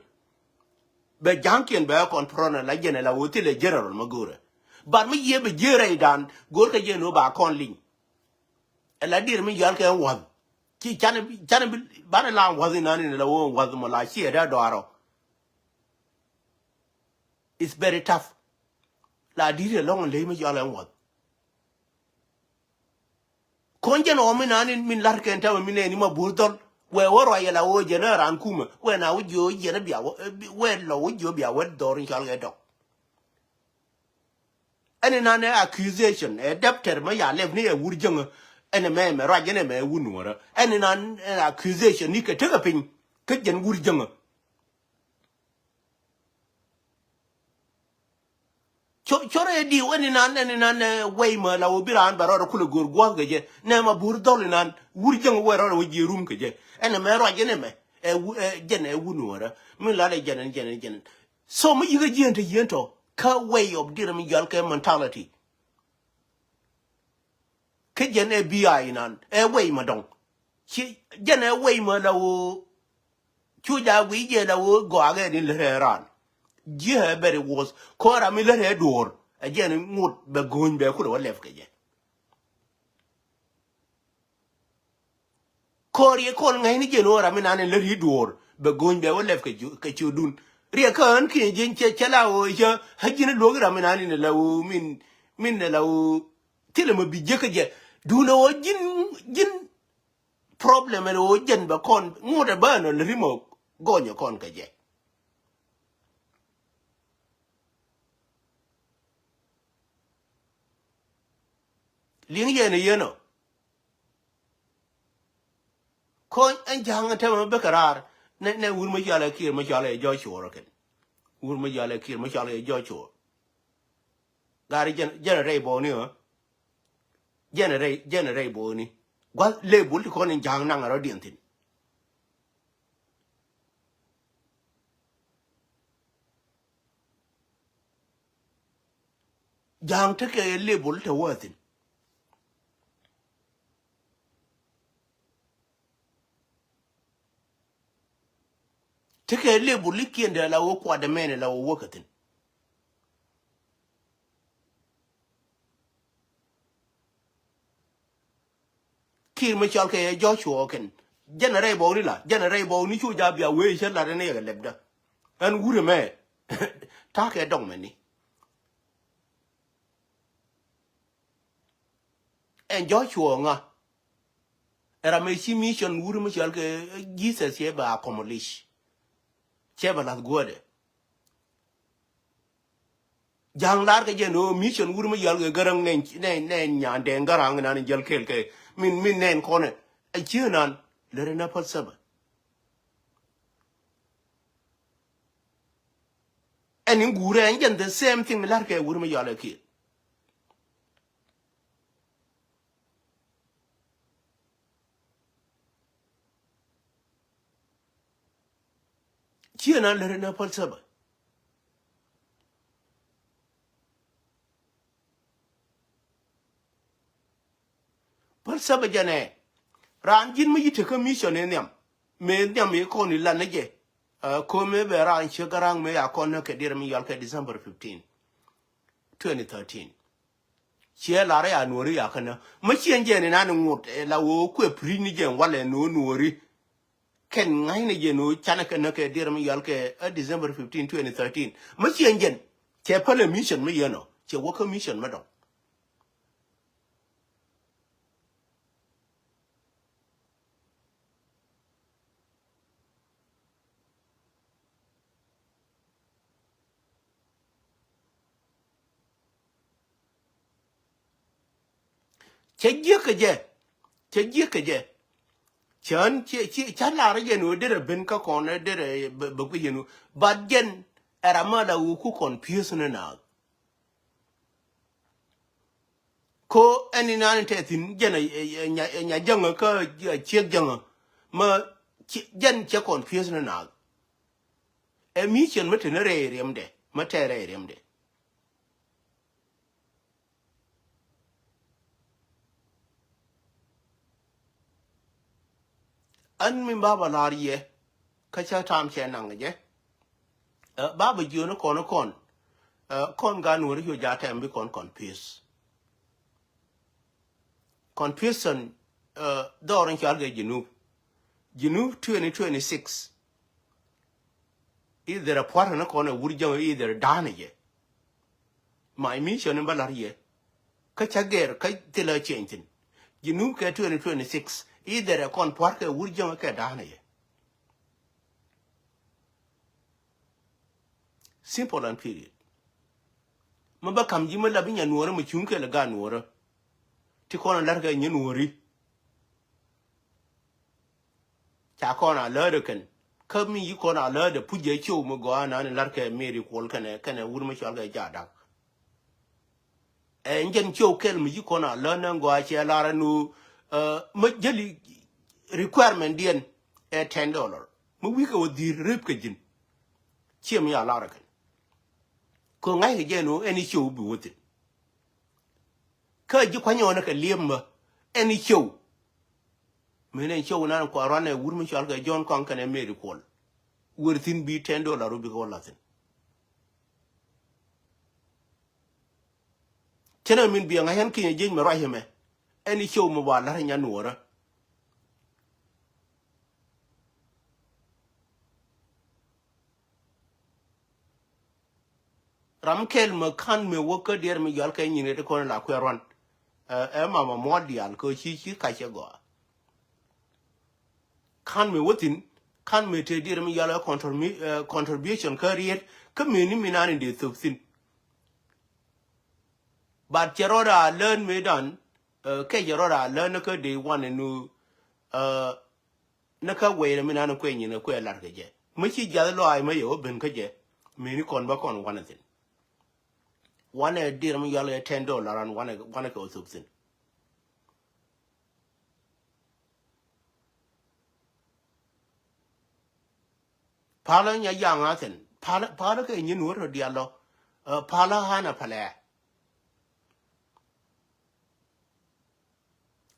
Bɛ ja̱ŋkiɛn bɛ kɔn prɔn la jɛn la wä thilɛ general mi go̱rɛ. But mi yɛ bɛ jiɛ rɛy dan go̱r kɛ jɛn wä ba kɔn liŋ. Ɛ la dir mi yal kɛ wath. Ci can, can bi, banɛ la wath inan in la wä wath mɔ la ciɛ dɛ dɔarɔ. It's very tough. La di̱t ɛ lɔŋ ley mi cɔal ɛn wuɔth. Kɔn jɛn ɣɔm mi naan in min la̱r kɛn tämɛ mi nɛɛni ma buur dhɔl. Wɛ wä ruac yɛ la wä jɛn ɛ raan kumɛ wɛ na wä jiö yɛn ɛ bia wä, wɛ lɔ wä jiö bia wä dhɔr in cɔal kɛ dɔk. Ɛn inan ɛ accusation ɛ dɛptɛr mɛ ya lɛp ni ɛ wur jäŋä. Ɛn ɛmɛ mɛ ruac ɛn ɛmɛ ɛ wun nuɔrä ɛn inan ɛ accusation ni kɛ tekɛ piny. Kä jɛn wur jäŋä. Cor, cor ɛ diw ɛn inan, ɛn inan ɛ wɛy mä la wä bi raan bɛ rɔɔdɛ kulɛ go̱o̱r gua̱a̱th kɛ jɛ. Nɛ ma buur dhɔl inan wur jäŋ wɛ rɔɔdɛ wä jiɛ rum kɛ jɛ. Ɛn ɛmɛ ruac ɛn ɛmɛ ɛ wu, ɛ jɛn ɛ wun nuɔrä. Min la lɛ jɛn ɛn jɛn ɛn jɛn ɛn. So mi yikä jiɛn te yiɛn tɔ kä way of dealing mi jɔal kɛ mentality. Kä jɛn ɛ bi a inan ɛ wɛy ma dɔŋ. Ci jɛn ɛ wɛy ma la wä. Cu ja guiy jɛ la wä gɔakɛ ni lät ɛ ran. Jiɛ ɛ bɛri wuɔth kɔn ram mi lät ɛ duɔr ɛ jɛn ŋot bɛ go̱ny bɛ kulɛ wä lɛp kɛ jɛ. Kɔr yɛ kɔn ŋäcni jɛn ɣöö ram mi nan in lät i̱ duɔ̱ɔ̱r bɛ go̱ny bɛ wä lɛp kɛ ciötdun. Riɛk kä ɣän kiɛ ji̱n cɛ cɛ la ɣöö cä ɣä ji̱n luɔ̱k ram mi nan in la ɣöö min, min la ɣöö thilɛ mɛ bi jiäkä jɛ. Duundɛ ɣöö ji̱n, ji̱n problem ɛn ɣöö jɛn bɛ kɔn ŋot ɛ bä ɛn ɔ lät i̱ mɔ gɔnyɛ kɔn kɛ jɛ. Liŋ yɛn ɛ yɛn ɔ. Kɔny ɛn ja̱a̱ŋ ɛn tɛmɛ bikɛ raar nɛ, nɛ wur mi cɔalɛ Kiir mi cɔalɛ Joshua rɔ kɛn. Wur mi cɔalɛ Kiir mi cɔalɛ Joshua. Gari jɛn, jɛn rɛy bɔɔni ɔ. Jɛn rɛy, jɛn rɛy bɔɔni. Gua̱th lebul ti kɔn in ja̱a̱ŋ naŋ rɔ diɛn thi̱n. Ja̱a̱ŋ tekɛ level te wä thi̱n. Tekɛ level i̱ kiɛndɛ la wä kuatdɛ mɛn la wä wäkä thi̱n. Kiir mi cɔl kɛ yɛ Joshua kɛn. Jɛn rɛy bɔwni la, jɛn rɛy bɔwni cu ja bia wee cä lat ɛn yɛ kɛ lɛpdä. Ɛn wurɛ mɛ. Ta̱a̱ kɛ dɔŋ mɛni. Ɛn Joshua ŋa. Ɛ ram ɛ ci mission wurɛ mi cɔl kɛ Jesus cɛ bɛ accomplish. Cɛ bɛ lath guädɛ. Ja̱a̱ŋ lar kɛ jɛ ni ɣöö mission wur mi yal kɛ Gäräŋ nɛn, nɛn, nɛn nyan dɛŋ Gäräŋ inan in jäl kɛɛl kɛ min, min nɛn kɔnɛ. Ɛ cië nan lät in ɛ päl thäbä. Ɛn in guurɛ ɛn jɛn the same thing mi lar kɛ wur mi yal ɛ kiɛ. Ciɛ na lät in a päl thäbä. Päl thäbä jɛn ɛ raan ji̱n mi yi tekä mission in nhiam. Mëë nhiam i̱ kɔn i̱ lan ni jɛ. Ɛ, ko̱mɛ bɛ raan ciek Gäräŋ mëë ya kɔn näk kɛ diɛt mi yɔal kɛ December fifteen, twenty thirteen. Ciɛ lar ya nuɔri ya känä. Mä ciɛ jɛ ni nan ŋot, ɛ, la wä kuɛ pri̱c ni jɛ walɛ nuɔ nuɔri. kɛn ŋa̱cnɛ jɛn ɣöö canɛ kɛ näk kɛ diɛɛr mi yɔal kɛ ɛ December fifteen, twenty thirteen. Mi ciɛ jɛn cɛ päl ɛ mission mi yɛn ɔ, cɛ wä kä mission mi dɔ̱ŋ. Cä jiäk kɛ jɛ, cä jiäk kɛ jɛ. Cän ci, ci, cä lar jɛn ɣöö derɛ ben kä kɔn, derɛ bɛ, bɛ guic jɛn ɣöö. But jɛn ɛ ram mi la ɣöö ku confuse ni naath. Ko ɛn inan in tɛ thi̱n jɛn ɛ, ɛ, ɛ, nya, ɛ, nya jäŋä kä, ɛ, ciek jäŋä. Mä ci, jɛn cɛ confuse ni naath. Ɛ mission mä te ni rɛy riɛmdɛ, mä tɛ rɛy riɛmdɛ. Ɣän mi ba bä lar yɛ kä cä tam cɛ naŋ jɛ. Ɛ, ba bä jiön kɔn kɔn. Ɛ, kɔn gan wä ri yu ja tɛm bi kɔn confuse. Confusion, ɛ, dhɔr in cɔal kɛ Junub. Junub twenty twenty-six. Either ɛ pua̱r ni kɔn ɛ wur jäŋ, either da̱a̱n jɛ. My mission in bä la̱r yɛ. Kä cä gɛr kä thilɛ change thi̱n. Junub kɛ twenty twenty-six. Either ɛ kɔn pua̱r kɛ wur jäŋ kɛ da̱a̱n jɛ. Simple and period. Mä bä ka̱m ji̱ mä la bi nya nuɔ̱ɔ̱rä mä cuŋ kɛ lɛ gaat nuɔ̱ɔ̱rä. Ti kɔn a la̱r kɛ nyi nuɔ̱ɔ̱ri. Ca kɔn a läät ɛ kɛn. Kä mi yi kɔn a läät ɛ puc jɛ cio̱w mi gɔaa nani la̱r kɛ Mary Kuɔl kɛnɛ, kɛnɛ wur mi cɔal kɛ Jadak. Ɛ, jɛn cio̱w kɛl mi yi kɔn a läät nɛ gɔaa cɛ lar ɛn ɣöö, ɛ, mi jäli requirement diɛn ɛ ten dollar. Mi wi̱i̱ kɛ wä dhi̱i̱r rep kɛ ji̱n. Ciɛ mi a lar ɛ kɛn. Kɛ ŋa̱ckɛ jɛ ɛn ɣöö ɛn i̱ cio̱w bi wä thi̱n. Kä ji̱ kuany ɣɔnɛ kɛ liep mä ɛn i̱ cio̱w. Mënɛ cio̱w nan kua ruan ɛ wur mi cɔal kɛ John Kɔaŋ kɛnɛ Mary Kuɔl. Wër thi̱n bi ten dollar wä bikɛ wä la̱th thi̱n. Cänɛ min biɛ ŋa̱c ɣän kinyɛ jiec mɛ ruac ɛmɛ. Ɛn i̱ cio̱w mɛ wa la̱r nya nuɔ̱ɔ̱rä. Ram kɛl mɛ ka̱n mɛ wä kä diɛɛr mi yɔal kɛ nyin ɛ ti kɔn la kuɛ ruan. Ɛ, ɛ mama muɔt diaal kɛ ci ci kac cɛ gɔaa. Ka̱n mɛ wä thi̱n, ka̱n mɛ te diɛɛr mi yɔal kɛ contribu-, ɛ, contribution kä riet, kä mɛ ni mi nan in dee thop thi̱n. But cɛ rɔɔd a lään mëë dan, ɛ, kɛ cɛ rɔɔd a lään ni kä dee wan in nu, ɛ, ni kä wɛy rɛ mi nan kuɛ nyin kuɛ lar kɛ jɛ. Mi ci jath lɔaac mi yɛ wä ben kä jɛ, mëë ni kɔn bä kɔn wanɛ thi̱n. Wanɛ diɛɛr mi yɔal kɛ ten dollar an wanɛ, wanɛ kɛ wä thop thi̱n. Palä nya yaŋ a thi̱n. Palä, palä kɛ nyin wä rɔ diaal lɔ. Ɛ, palä hanɛ pälɛ.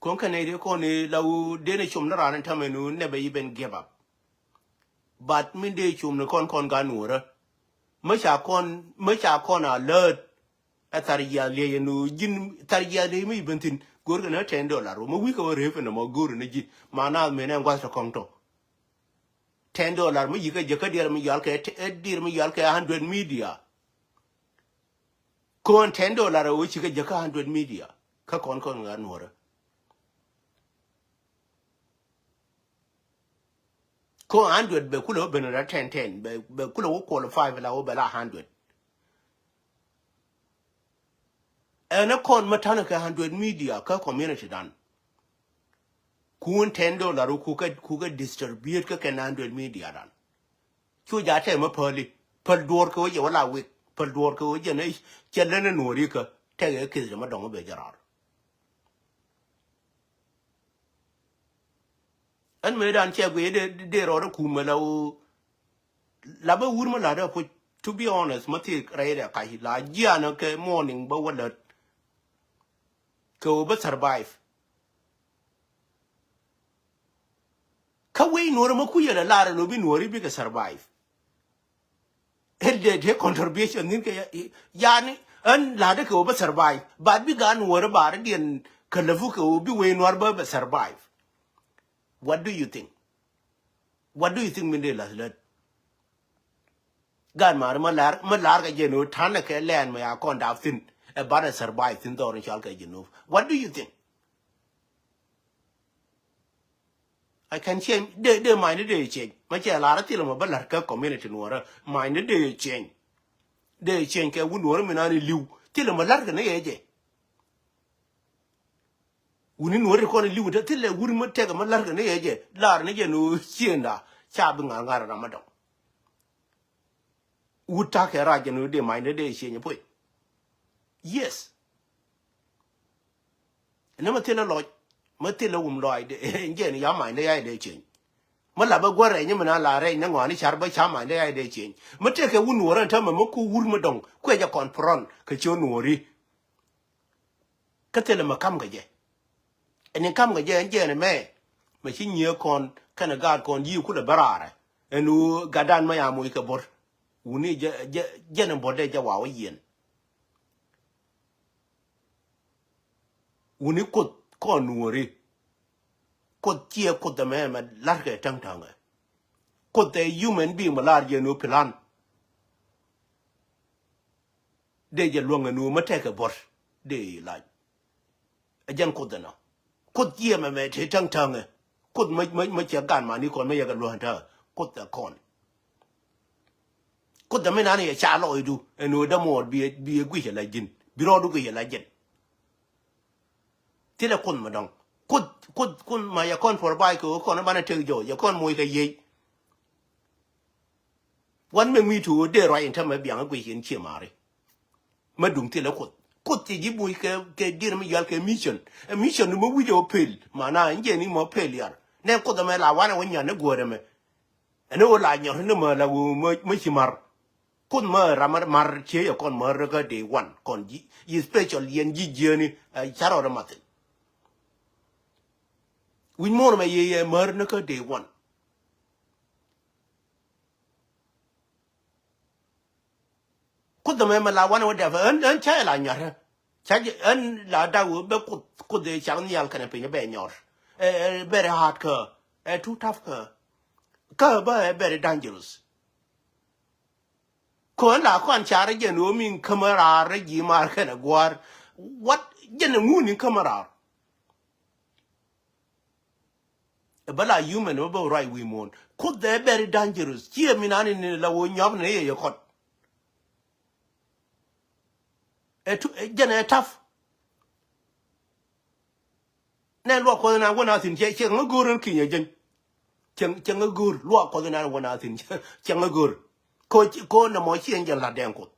Kɔn kɛ nɛy ti kɔn i̱ la wu den i̱ com ni raan in tämɛ nu never even give up. But min dee com ni kɔn kɔn gan nuɔrä. Mä ca kɔn, mä ca kɔn a läät. Ɛ thar yiath liɛc ɛn ɣöö ji̱n thar yiath liɛc mi ci ben thi̱n go̱o̱rkɛ ni ten dollar ɣöö mi wi̱i̱ kɛ wä rep ɛn ɛmɔ go̱o̱r ni ji̱ ma naath mënɛ ɛn gua̱th tɔ kɔ̱ŋ tɔ. Ten dollar mi yi̱ kɛ jek kä diɛɛr mi yɔal kɛ, ɛ diɛɛr mi yɔal kɛ hundred media. Kɔn ten dollar ɛ ɣöö ci kɛ jek kä hundred media kä kɔn kɔn ɣän nuɔ̱rä. Ko hundred bɛ kulɛ wä ben ra ten ten, bɛ, bɛ kulɛ wä qualify bɛ la wä bɛ la hundred. Ɛn ɛ kɔn mä ta̱nɛ kɛ hundred media kä community dan. Kun ten dollar ku kɛ, ku kɛ distribute kä kɛn hundred media dan. Cu ja tɛmɛ päli, päl duɔr kɛ wä jɛ wä la wik, päl duɔr kɛ wä jɛ nɛ cɛ lɛn ɛ nuɔri kä tɛkɛ kith jɛ mä dɔŋ bɛ jɛ rar. Ɛn mëë dan cɛ guiy dee, dee rɔɔdɛ kumɛ la wä. La bä wur mä la̱t ɛ puc, to be honest, mä thiek rɛy rɛ kac la jianä kɛ morning bä wä lät. Kɛ wä bä survive. Kä wec nuɔrä mä kucä la lar ɛ lo bi nuɔri bikɛ survive. Ɛ dee dee contribution ni̱n kɛ ya, yani, ɛn la̱t ɛ kɛ wä bä survive. But bi gan wä rɛ bar diɛn kɛ läfu kɛ wä bi wee nuɔr bä bä survive. What do you think? What do you think min dee lath lät? Gaat mari mä lar, mä lar kɛ jɛ ni wä ta̱nɛ kɛ lɛn mɛ ya kɔn dap thin. Ɛ bat ɛ survive thin dhɔr in cal kɛ jɛ ni wä. What do you think? I can change. Dee, dee mind dee change. Mä cɛ lar thilɛ mɛ bä lar kä community nuɔrä. Mind dee change. Dee change kɛ wun nuɔrä min ani liw. Thilɛ mɛ lar kɛ ni yɛ jɛ. Wuni nuɔri kɔn liw te thilɛ wuri mä tɛk mä lar kɛ ni yɛ jɛ. Lar ni jɛ ni wä cienda. Ca bi ŋa̱r ŋa̱r ram mä dɔŋ. Wut ta̱kɛ rac jɛ ni wä dee mind dee change puɔy. Yes. Ni mä thilɛ lɔc, mä thilɛ wum lɔac dee, jɛn ya ma̱a̱ny dee ya dee cieŋ. Mä la bä gua̱r rɛy ni mi na la rɛy ni ŋɔaani car bä ca ma̱a̱ny dee ya dee cieŋ. Mä tëëkɛ wun wä rɛn tämɛ mä ku wur mä dɔ̱ŋ kuɛ jɛ kɔn pärɔn kɛ ci wä nuɔ̱ɔ̱ri. Kä thilɛ mä ka̱m kɛ jɛ. Ɛn in ka̱m kɛ jɛ ɛn jɛn ɛmɛ. Mä ci nyiee kɔn kɛnɛ gaat kɔn yiëë kulɛ bä raarɛ. Ɛn ɣöö gatdan mä ya moc kɛ bo̱r. Wuni jɛ, jɛ, jɛn in bo̱r dee jɛ wa wä yiɛn. Wuni Kuoth kɔn nuɔri. Kuoth ciɛ Kuoth ɛmɛ mɛ la̱rkɛ täŋtäŋɛ. Kuoth ɛ human being mɛ lar jɛ nu plan. Dee jɛ luäŋɛ nu mɛ tɛkɛ bo̱r. Dee lac. Ɛ jɛn Kuoth ɛnɔ. Kuoth ciɛ mɛ mɛ te täŋtäŋɛ. Kuoth mɛ, mɛ, mɛ ciɛ gan mani kɔn mɛ yɛ kɛ luäŋ tä. Kuoth ɛ kɔn. Kuoth dämi nani yɛ ca lɔcdu ɛn ɣöö dämuɔɔr bi, bi guic ala ji̱n, bi rɔɔdu guic ala ji̱n. Thilɛ Kuoth mi dɔ̱ŋ. Kuoth, Kuoth, Kuoth ma yɛ kɔn puɔr ba̱a̱c kɛ ɣöö kɔn banɛ tek jɔɔc, yɛ kɔn moc kɛ yiec. Wan mɛ ŋui̱c ti ɣöö dee ruac in tämɛ biaŋ guic in cie mari. Mä duŋ thilɛ Kuoth. Kuoth ti ji̱ moc kɛ, kɛ dier mi yual kɛ mission. Ɛ mission mi wi̱c ɛ wä pel. Mana in jɛ ni mɔ pel yar. Nɛ Kuoth ɛmɛ la wanɛ wä nyan ni guɔ̱ɔ̱r ɛmɛ. Ɛn ɣöö la nyɔr ni mɛ la ɣöö mɛ, mɛ ci mar. Kuoth mɛ ram mar, mar cie yɛ kɔn mär kä day one kɔn ji̱, yi special yɛn ji̱ jiäni, ɛ, carɔ rɛ mathin. Wi̱c muɔ̱ɔ̱n mɛ yɛ, yɛ mär ni kä day one. Kuoth ɛmɛ mɛ la wanɛ wä dɛp ɣän, ɣän ca yɛ la nyɔrä. Ca jɛ ɣän la dak wä bɛ Kuoth, Kuoth ɛ cak nhial kɛnɛ piny bɛ nyɔr. Ɛ, ɛ, very hard kä. Ɛ too tough kä. Kä bä ɛ very dangerous. Kä ɣän la kɔn carä jɛn ɣöö min kämä raar rɛ ji̱ maar kɛnɛ gua̱a̱r. What? Jɛn ɛ ŋun in kämä raar. Ɛ bä la human ɛ bä ruac wi̱i̱ muɔ̱ɔ̱n. Kuoth ɛ very dangerous. Ciɛ min an in la wä nyɔp ni yɛ yɛ kɔt. Ɛ tu, ɛ jɛn ɛ tough. Nɛ luak Kuɔth inan wä na thi̱n cɛ, cɛ ŋä go̱o̱r in kinyɛ jɛn. Cɛ, cɛ ŋä go̱o̱r luak Kuɔth inan wä na thi̱n cɛ, cɛ ŋä go̱o̱r. Ko, ko nɛ mɔ ci ɛn jɛn la dɛŋ Kuoth.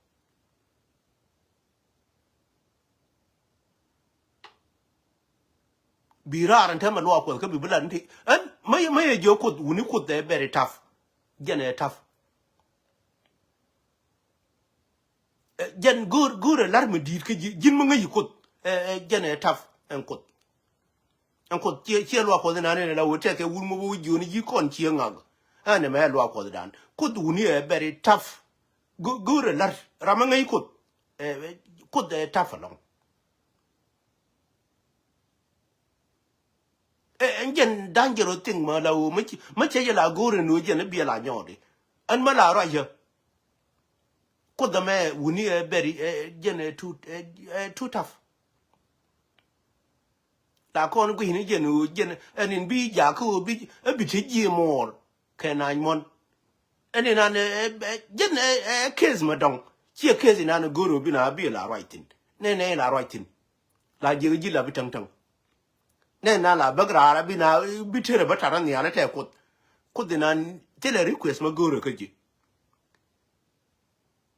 Bi raar ɛn tɛmɛ luaak Kuɔth kä bi bi lat ni ti ɛn mä yɛ, mä yɛ jiök Kuoth wuni Kuoth ɛ very tough. Jɛn ɛ tough. Ɛ, jɛn go̱o̱r, go̱o̱r ɛ lar mi di̱i̱t kä ji̱, ji̱n mi ŋäc yi Kuoth. Ɛ, ɛ, jɛn ɛ tough ɛn Kuoth. Ɛn Kuoth ciɛ, ciɛ luaak Kuɔth inan in la wä tɛkɛ wur mi wä jiöni ji̱ kɔn ciɛ ŋak. Ɛn ɛmɛ luaak Kuɔth dan. Kuoth wuni ɛ very tough. Go̱-, go̱o̱r ɛ lar ram mi ŋäc Kuoth. Ɛ, ɛ, Kuoth ɛ tough ɛlɔŋ. Ɛ, ɛn jɛn dangerous thing ma la ɣöö mä ci, mä cɛ jɛ la go̱o̱r ɛn ɣöö jɛn ɛ biɛ la nyɔɔdi. Ɛn mä la ruacä. Kuoth ɛmɛ wuni ɛ bɛri, ɛ, jɛn ɛ too, ɛ, ɛ too tough. La kɔn gui̱cni jɛn ɣöö jɛn ɛn in bi jakä ɣöö bi, ɛ bi te ji̱ muɔɔr. Kɛ naany muɔ̱n. Ɛn inan ɛ, ɛ, ɛ, jɛn ɛ, ɛ, case ma dɔ̱ŋ. Ciɛ case inan ɛ go̱r ɛ bi na bi la ruac thi̱n. Nɛ nɛ la ruac thi̱n. La jiɛk ji̱ la bi täŋ täŋ. Nɛ na la bäk raar a bi na, bi tërɛ bä tarä nhial ɛ tɛ Kuoth. Kuoth inan thilɛ request ma go̱r ɛ kä ji̱.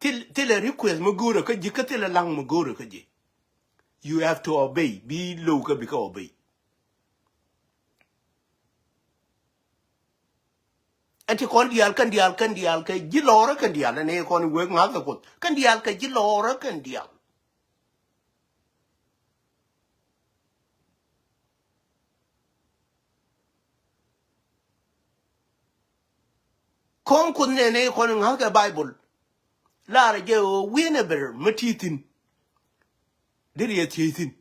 Thil, thilɛ request ma go̱r ɛ kä ji̱, kä thilɛ laŋ ma go̱r ɛ kä ji̱. You have to obey. Bi low kä bi kä obey. Ɛn ti kɔn diaal kɛn diaal kɛn diaal kɛ ji̱ lɔɔrä kɛn diaal ɛn ɛ kɔn wek ŋa̱th kɛ Kuoth kɛn diaal kɛ ji̱ lɔɔrä kɛn diaal. Kɔn Kuoth nɛn ɛ kɔn ŋa̱th kɛ Baibol. Laarɛ jɛ ɣöö wi̱i̱n ɛ ber mi ti thi̱n. Deri ɛ thiec thi̱n.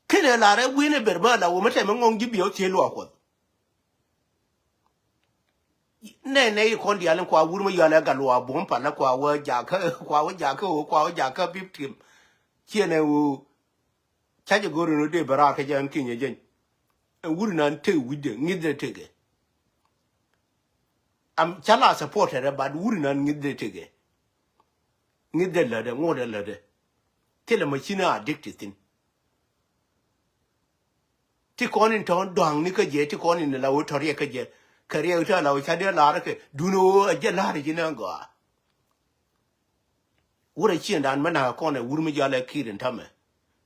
Kenɛ lar ɛ wi̱i̱n ɛ ber bä la wä mi tɛmɛ ŋɔŋ ji̱ biɛ wä thiec luaak Kuɔth. Nɛ nɛ i kɔn diaal in kua wur mi yɔal ɛ gat luaak buɔ̱m pal ɛ kua wä jakä kua wä jakä ɣöö kua wä jakä bip tim. Ciɛ nɛ ɣöö ca jɛ go̱r in wä dee bɛ raar kä jɛ ɛn kinyɛ jeny. Ɛn wur inan tëk wi̱cdɛ ŋi̱thdɛ tëkɛ. Am ca la supported ɛ but wur inan ŋi̱thdɛ tëkɛ. Ŋi̱thdɛ lätdɛ ŋuɔ̱tdɛ lätdɛ. Thilɛ machine addicted thi̱n. Ti kɔn in tɔ̱ dua̱ŋni kä jɛ ti kɔn in la wä tɔ̱ riɛk kä jɛ. Kɛ riɛk tɔ̱ la wä ca dee la̱r kɛ dun wä a jɛ la̱r ji̱n ɛn gɔaa. Wur a ciëndan mɛ nak kɔn ɛ wur mi jɔal ɛ ki̱i̱r in tämɛ.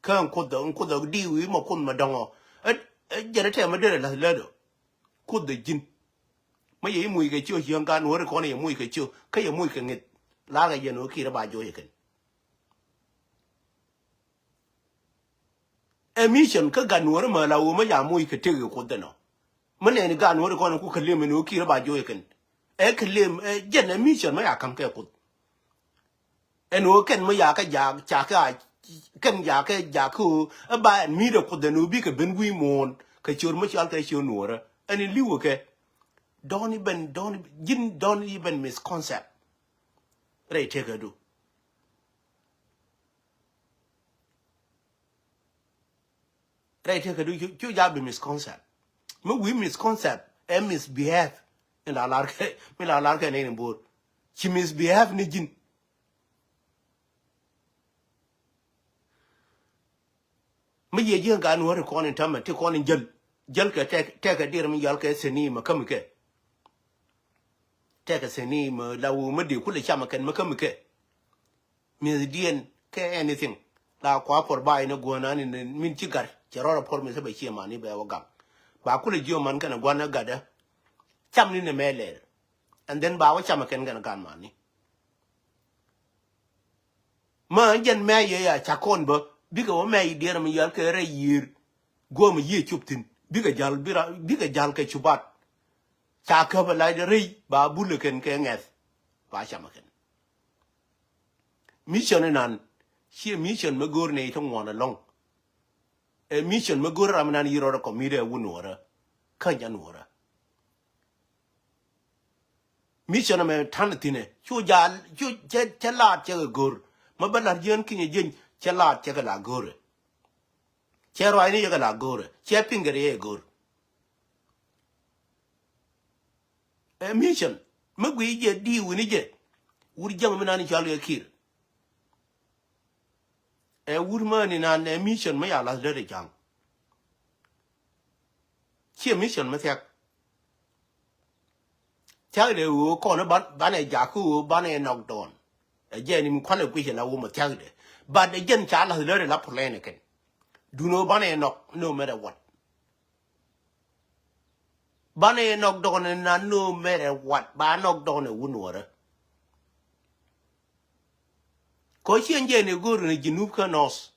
Kä in kuoth in kuoth ɛ diw i̱ mɛ kuoth mɛ dɔ̱ŋɔ. Ɛ jɛn ɛ tɛmɛ derɛ la̱th lätdɔ. Kuoth ɛ ji̱n. Mɛ yɛ i̱ muc kɛ ciö ciöŋ kan wä ri kɔn yɛ muc kɛ ciö kä yɛ muc kɛ ŋi̱th. La̱r kɛ jɛn wä ki̱i̱r ɛ ba joc ɛ kɛn. Ɛ mission kä gat nuɔ̱ɔ̱ri mɛ la wä mɛ ya moc kɛ tëk kɛ kuoth dɛnɔ. Mɛ nɛɛni gat nuɔ̱ɔ̱ri kɔn ku kɛ lem ɛn ɣöö ki̱i̱r ba joc kɛn. Ɛ kɛ lem ɛ jɛn ɛ mission mɛ ya ka̱m kɛ kuoth. Ɛn ɣöö kɛn mɛ ya kɛ jak ca kɛ a kɛn ya kɛ jak kä ɣöö ɛ ba ɛn mi̱i̱t ɛ kuoth ɛn ɣöö bikɛ ben wi̱i̱ muɔ̱ɔ̱n kɛ ciöör mɛ cɔal kɛ ciöör nuɔ̱ɔ̱rä. Ɛn in li̱wä kɛ. Don't even, don't, ji̱n don't even misconcept. Rɛy tëkädu. Rɛy tëkädu cu, cu ja bi misconcept. Mi wi̱i̱ misconcept ɛ misbehave. Mi la lar kɛ, mi la lar kɛ nɛy ni bo̱o̱r. Ci misbehave ni ji̱n. Mi yiëë ji̱ kä gaat nuɔ̱ɔ̱ri kɔn in tämɛ ti kɔn in jäl. Jäl kɛ tɛk, tɛkɛ diɛɛr mi yɔal kɛ theni mɛ kämi kɛ. Tɛkɛ theni mɛ la wuu mi dee kulɛ camɛ kɛn mɛ kämi kɛ. Mi̱thdiɛn kɛ anything. La kua puɔr ba in ɛ guänan in min ci gat cɛ rɔɔd ɛ puɔr mi thɛ bɛ ciɛ mani bɛ wä gaŋ. Ba kulɛ jiö man kɛn ɛ guan ɛ gatdä. Cam ni ni mɛ lɛr. And then ba wä camɛ kɛn kɛn ɛ gat mani. Mä jɛn mɛ yɛ ya ca kɔn bä bikɛ wä mɛ i̱ diɛɛr mi yɔal kɛ rɛy yiër. Guɔm yië cop thi̱n bikɛ jal bira bikɛ jal kɛ cubat. Ca käp a lac rɛy ba bulɛ kɛn kɛ ŋɛth. Ba camɛ kɛn. Mission inan ciɛ mission mi go̱o̱r nɛy ti ŋuɔn ɛlɔ̱ŋ. Ɛ mission mi go̱o̱r ram inan yi rɔɔdɛ kɔmit ɛ wun nuɔrä. Kä nya nuɔrä. Mission ɛmɛ ta̱n thi̱nɛ cu jal cu cɛ cɛ laat cɛ kɛ go̱r. Mä bä la̱r jiɛn kinyɛ jieny cɛ laat cɛ kɛ la go̱rɛ. Cɛ ruacni cɛ kɛ la go̱rɛ cɛ piŋ kɛ riɛc go̱r. Ɛ mission mi gui jɛ di wini jɛ wur jäŋ mi nan cɔal kɛ ki̱i̱r. Ɛ wur mäni nan ɛ mission mi ya lath dee ri ja̱ŋ. Ciɛ mission mi thiak. Thiak de ɣöö kɔn ban banɛ jak kä ɣöö banɛ nɔk dɔɔn. Ɛ jɛn in kualɛ guic ɛ la wumɛ thiak de. But ɛ jɛn ca lath lär ɛ la plan ɛ kɛn. Dun ɣöö banɛ nɔk no matter what. Banɛ nɔk dɔɔn ɛ na no matter what ba nɔk dɔɔn ɛ wun wärä. Kɔ ciɛn jɛn ɛ go̱o̱r ni Jinub kä North.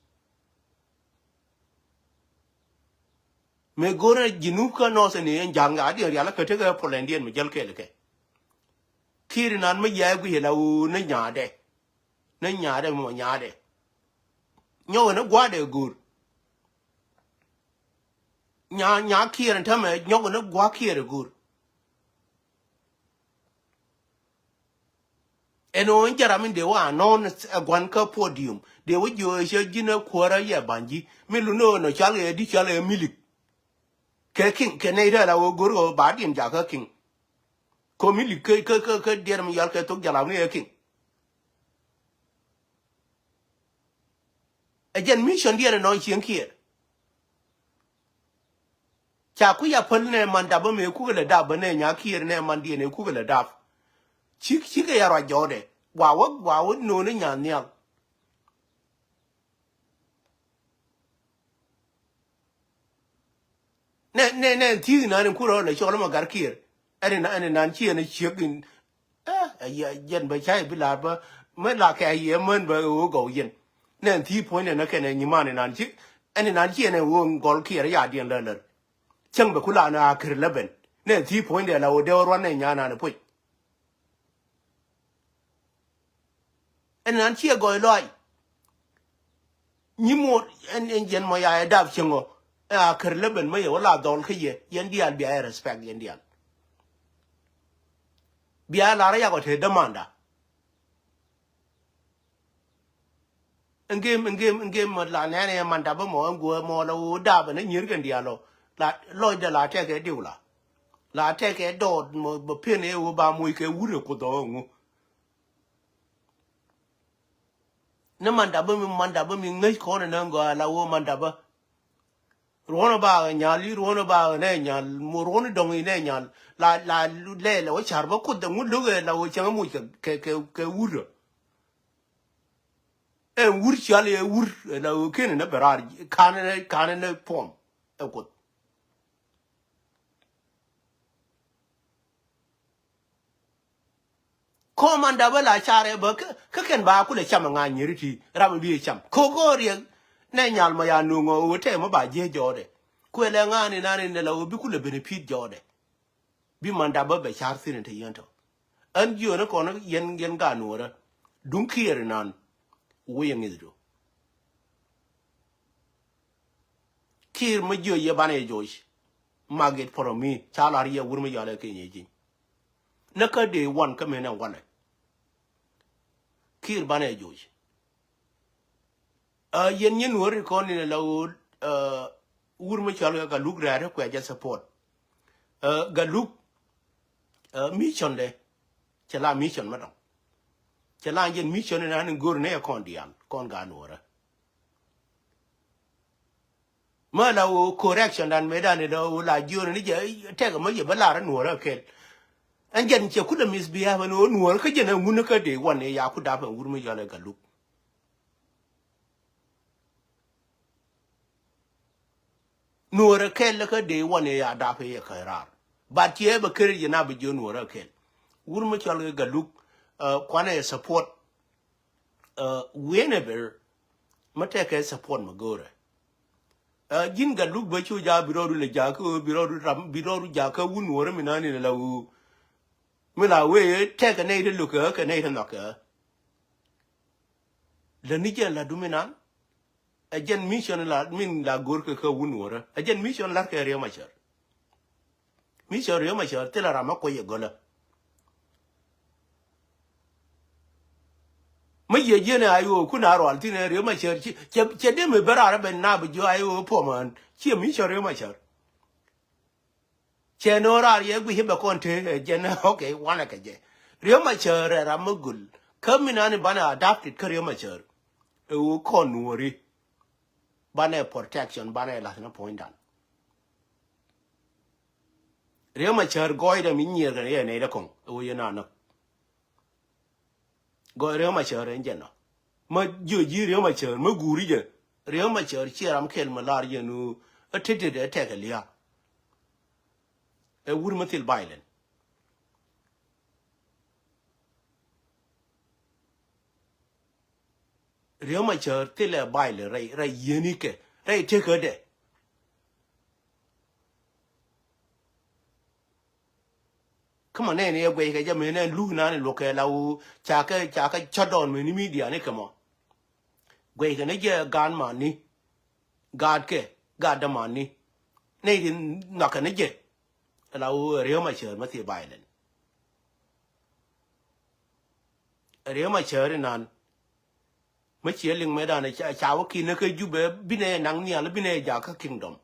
Mëë go̱rɛ Jinub kä North ni ɛn ja̱ŋ a diɛn rial kä tekɛ Poland diɛn mi jäl kɛɛl kɛ. Kiir inan mi yɛ guic la ɣöö ni nyaadɛ. Ni nyaadɛ mɔ nyaadɛ. Nyɔk ni gua̱dɛ go̱r. Nya nya kiɛɛr ɛn tämɛ nyɔk ni gua̱ kiɛɛr go̱r. Ɛn ɣöö in jɛ ram in dee wä anɔ̱ɔ̱n ɛ gua̱n kä podium dee wä jiö ɛ cä ji̱n ɛ kuäärä yɛ ba̱ny ji̱ mi lun ɣöö nɔ cɔal ɣɛ di cɔal ɣɛ milik. Kɛ kiŋ kɛ nɛy rɛl a ɣöö go̱r ɣöö ba diɛn jakä kiŋ. Kɛ milik kä kä kä diɛn mi yɔal kɛ thok jalam ni ɣɛ kiŋ. Ɛ jɛn mission diɛn ɛnɔ cieŋ kiɛɛr. Ca kui̱ a päl nɛ man dap bä mëë kukɛ lɛ dap bä nɛ nya kiɛɛr nɛ man diɛn ɛ kukɛ lɛ dap. Cik cikɛ ya ruac jɔɔdɛ wa wä wa wä no̱o̱ni nya nhial. Nɛ nɛ nɛ thi̱i̱k inan in kurɔ lɛ cɔl ma gar kiɛɛr. Ɛn inan ɛn inan ci ɛn ciek in. Ɛ ɛ yɛ jɛn bɛ ca i̱ bi la̱r bä. Mɛ la kɛ yɛ män bä ɣöö gɔw yɛn. Nɛ thi̱i̱k puɔ̱nydɛ nä kɛn ɛ nyiman inan ci ɛn inan ci ɛn ɛ ɣöö gɔl kiɛɛr yadiɛn lär lär. Cäŋ bɛ ku la ni a kär lä ben nɛ thi̱i̱k puɔ̱nydɛ la ɣöö dee wä ruan nɛ nyan an ɛ puɔ̱c. Ɛn nan ciɛ gɔɔy lɔac. Nyi muɔt ɛn ɛn jɛn mɔ ya ɛ dap cieŋɔ. Ɛ a kär leben mä yɛ wä la dhɔl kä yɛ yɛn diaal bia ɛ respect yɛn diaal. Bia lar yakɔ te dämanda. Ɛn gem, ɛn gem, ɛn gem la nɛn ɛ mandap bä mɔ, ɛn guɔ mɔ la woo dap ɛn ɛ nyier kɛn diaal ɔ. La lɔcdɛ la tɛkɛ diw la. La tɛkɛ dɔɔt mɔ bɛ pen ɛ woo ba moc kɛ wur ɛ kuoth ɔ ŋu. Ni mandap bä mi, mandap bä mi ŋäc kɔn ɛn ɛ ŋɔa la woo mandap bä. Ruɔ̱n ɛ ba ɣä nyal, i̱ ruɔ̱n ɛ ba ɣä nɛ nyal, mo ruɔ̱n ɛ dɔ̱ŋ i̱ nɛ nyal. La, la lɛ lɛ wä car bä kuoth ɛ ŋut lo̱k ɛ la wä cäŋ ɛ muc kɛ, kɛ, kɛ, kɛ wur ɛ. Ɛ wur cial ɛ wur ɛ la wä ken ɛ nɛ bɛ raar, kan ɛ nɛ, kan ɛ nɛ puɔm ɛ kuoth. Kɔmanda bä la carɛ bä kä, kä kɛn ba kulɛ cam ɛ ŋa nyeri ti ram bi cam. Ko go riɛk nɛ nyal ma ya nuŋɔ wä tɛ ma ba jiɛ jɔɔdɛ. Kuɛ lɛ ŋa ni na ni nɛ la wä bi kulɛ benefit jɔɔdɛ. Bi manda bä bɛ car thin te yɛn tɔ. Ɛn jiö ni kɔn yɛn, yɛn ga nuɔrä. Duŋ kiɛr nan. Wä yɛ ŋi̱th do. Kiir mi jiö yɛ banɛ joc. Magit pɔrɔ mi ca lar yɛ wur mi yɔalɛ kɛ nyɛ ji̱. Ni kä dee wan kä menɛ walɛ. Kiir banɛ joc. Ɛ yɛn nyin wä ri kɔn ni la wur, ɛ, wur mi cɔl kɛ Galuk rɛɛ ri kuɛ jɛ support. Ɛ, Galuk, ɛ, mission dɛ. Cɛ la mission mi dɔŋ. Cɛ la jɛn mission ni nan go̱r ni ɛ kɔn diaal kɔn ga nuɔrä. Mä la wä correction dan me dan i̱ la wä la jiön ni jɛ tɛk mä yɛ bä lar nuɔrä kɛl. Ɛn jɛn cɛ kulɛ misbehave ni wä nuɔrä kä jɛn ɛ ŋun kä dee wan i̱ ya ku dap ɛn wur mi yɔl ɛ Galuk. Nuɔrä kɛl kä dee wan i̱ ya dap i̱ yɛ kä raar. But cɛ bɛ keri jɛ na bɛ jiön nuɔrä kɛl. Wur mi cɔl kɛ Galuk, ɛ, kuanɛ support. Ɛ, whenever mä tɛkɛ support mä go̱o̱rɛ. Ɛ, ji̱n Galuk bä cu ja bi rɔɔdu lɛ jakä, bi rɔɔdu ram, bi rɔɔdu jakä wun wärä mi nani la wuu. Mi la wee tɛkɛ nɛy ti lo̱kɛ kɛ nɛy ti nhɔkɛ. Lä ni jɛn la du mi nan. Ɛ jɛn mission la min la go̱o̱rkɛ kä wun wärä. Ɛ jɛn mission larkɛ Riek Machar. Mi cɛ Riek Machar thilɛ ram mi kuec ɛ gölä. Mi yɛ jiɛn ɛ I O kun a rual thin ɛ Riek Machar ci, cɛ, cɛ dee mi ben raar ɛ ben na bi jiɔ I O puɔmän. Ciɛ mi cɛ Riek Machar. Cɛ no̱o̱ŋ raar yɛ guic i̱ bɛ kɔn te ɛ jɛn, okay, wanɛ kɛ jɛ. Riek Machar ɛ ram mi gul. Kä mi nani banɛ adapted kä Riek Machar. Ɛ ɣöö kɔn nuɔ̱ɔ̱ri. Banɛ protection, banɛ la̱th ni puɔ̱nydan. Riek Machar gɔɔydɛ mi nyiɛɛr kɛn yɛ nɛy dɛ kɔŋ ɛ wee yɛn a näk. Gɔɔy Riek Machar ɛn jɛn ɔ. Mä jiö ji̱ Riek Machar mä guuri jɛ. Riek Machar ciɛ ram kɛl mi lar jɛ nu ɛ tetdɛ ɛ tɛk ɛ lia̱a̱. Ɛ wur mi thil violent. Riek Machar thilɛ violent rɛy, rɛy yieni kɛ rɛy tekädɛ. Kä ma nɛɛni ɛ guɛc kɛ jɛ mëë nɛn luk nani luɔk kɛ la wu ca kɛ, ca kɛ cä dɔɔn mëë ni media ni kɛ mɔ. Guɛc kɛ ni jɛ gaat mani, gaat kɛ, gaat dämani. Nɛy ti nhɔakɛ ni jɛ. La wu Riek Machar mä thil violent. Riek Machar inan. Mä ciɛ liŋ mëëdan ca, ca wä ki̱n kä Jubɛ binɛ naŋ nhial binɛ jakä kingdom.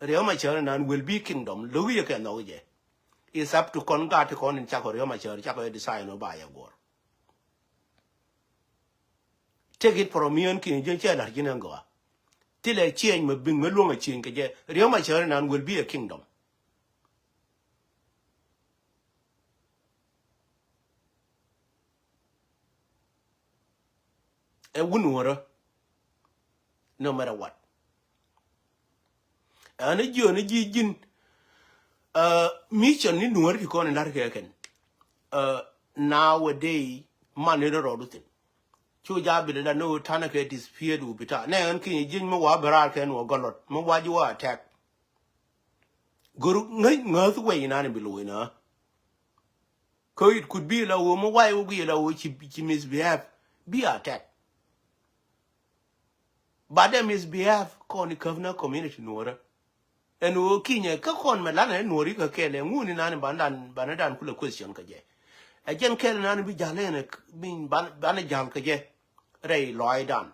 Riek Machar inan will be kingdom lo̱k yɛ kɛ nhɔk jɛ. It's up to kɔn gaat ti kɔn in cakɔ Riek Machar cakɔ yɛ design wä ba yɛ guɔr. Take it from me ɛn ki̱n jɛ cɛ la̱r ji̱n ɛn gɔaa. Thilɛ change mɛ biŋ mɛ luɔ̱ŋ ɛ change kɛ jɛ. Riek Machar inan will be a kingdom. Ɛ wun wärä. No matter what. Ɛn jiön ji̱ ji̱n, uh, mission ni nuɔ̱ɔ̱ri ti kɔn in la̱r kɛ kɛn. Uh, nowadays man ni rɔ rɔɔdu thin. Cu ja bi dee la ni wä tanɛ kɛ dispute wä bi ta nɛ ɛn ki̱ny ji̱n mi wa bi raar kɛn wä gɔlɔt mi wa ji̱ wä attack. Go̱r ŋäc ŋäth wɛy inan bi lo̱c na. Kä it could be la wä mi way wä guiy la wä ci, ci misbehave. Bi attack. But dɛ misbehave kɔn i̱ käp ni community nuɔrä. Ɛn wä kinyɛ kä kɔn mɛ lanɛ nuɔri kä kɛɛl ɛ ŋuni nani bandan, bandan kulɛ question kä jɛ. Ɛ jɛn kɛl nan bi ja̱l ɛn, bi ban, ban ja̱l kɛ jɛ rɛy lɔaacdan.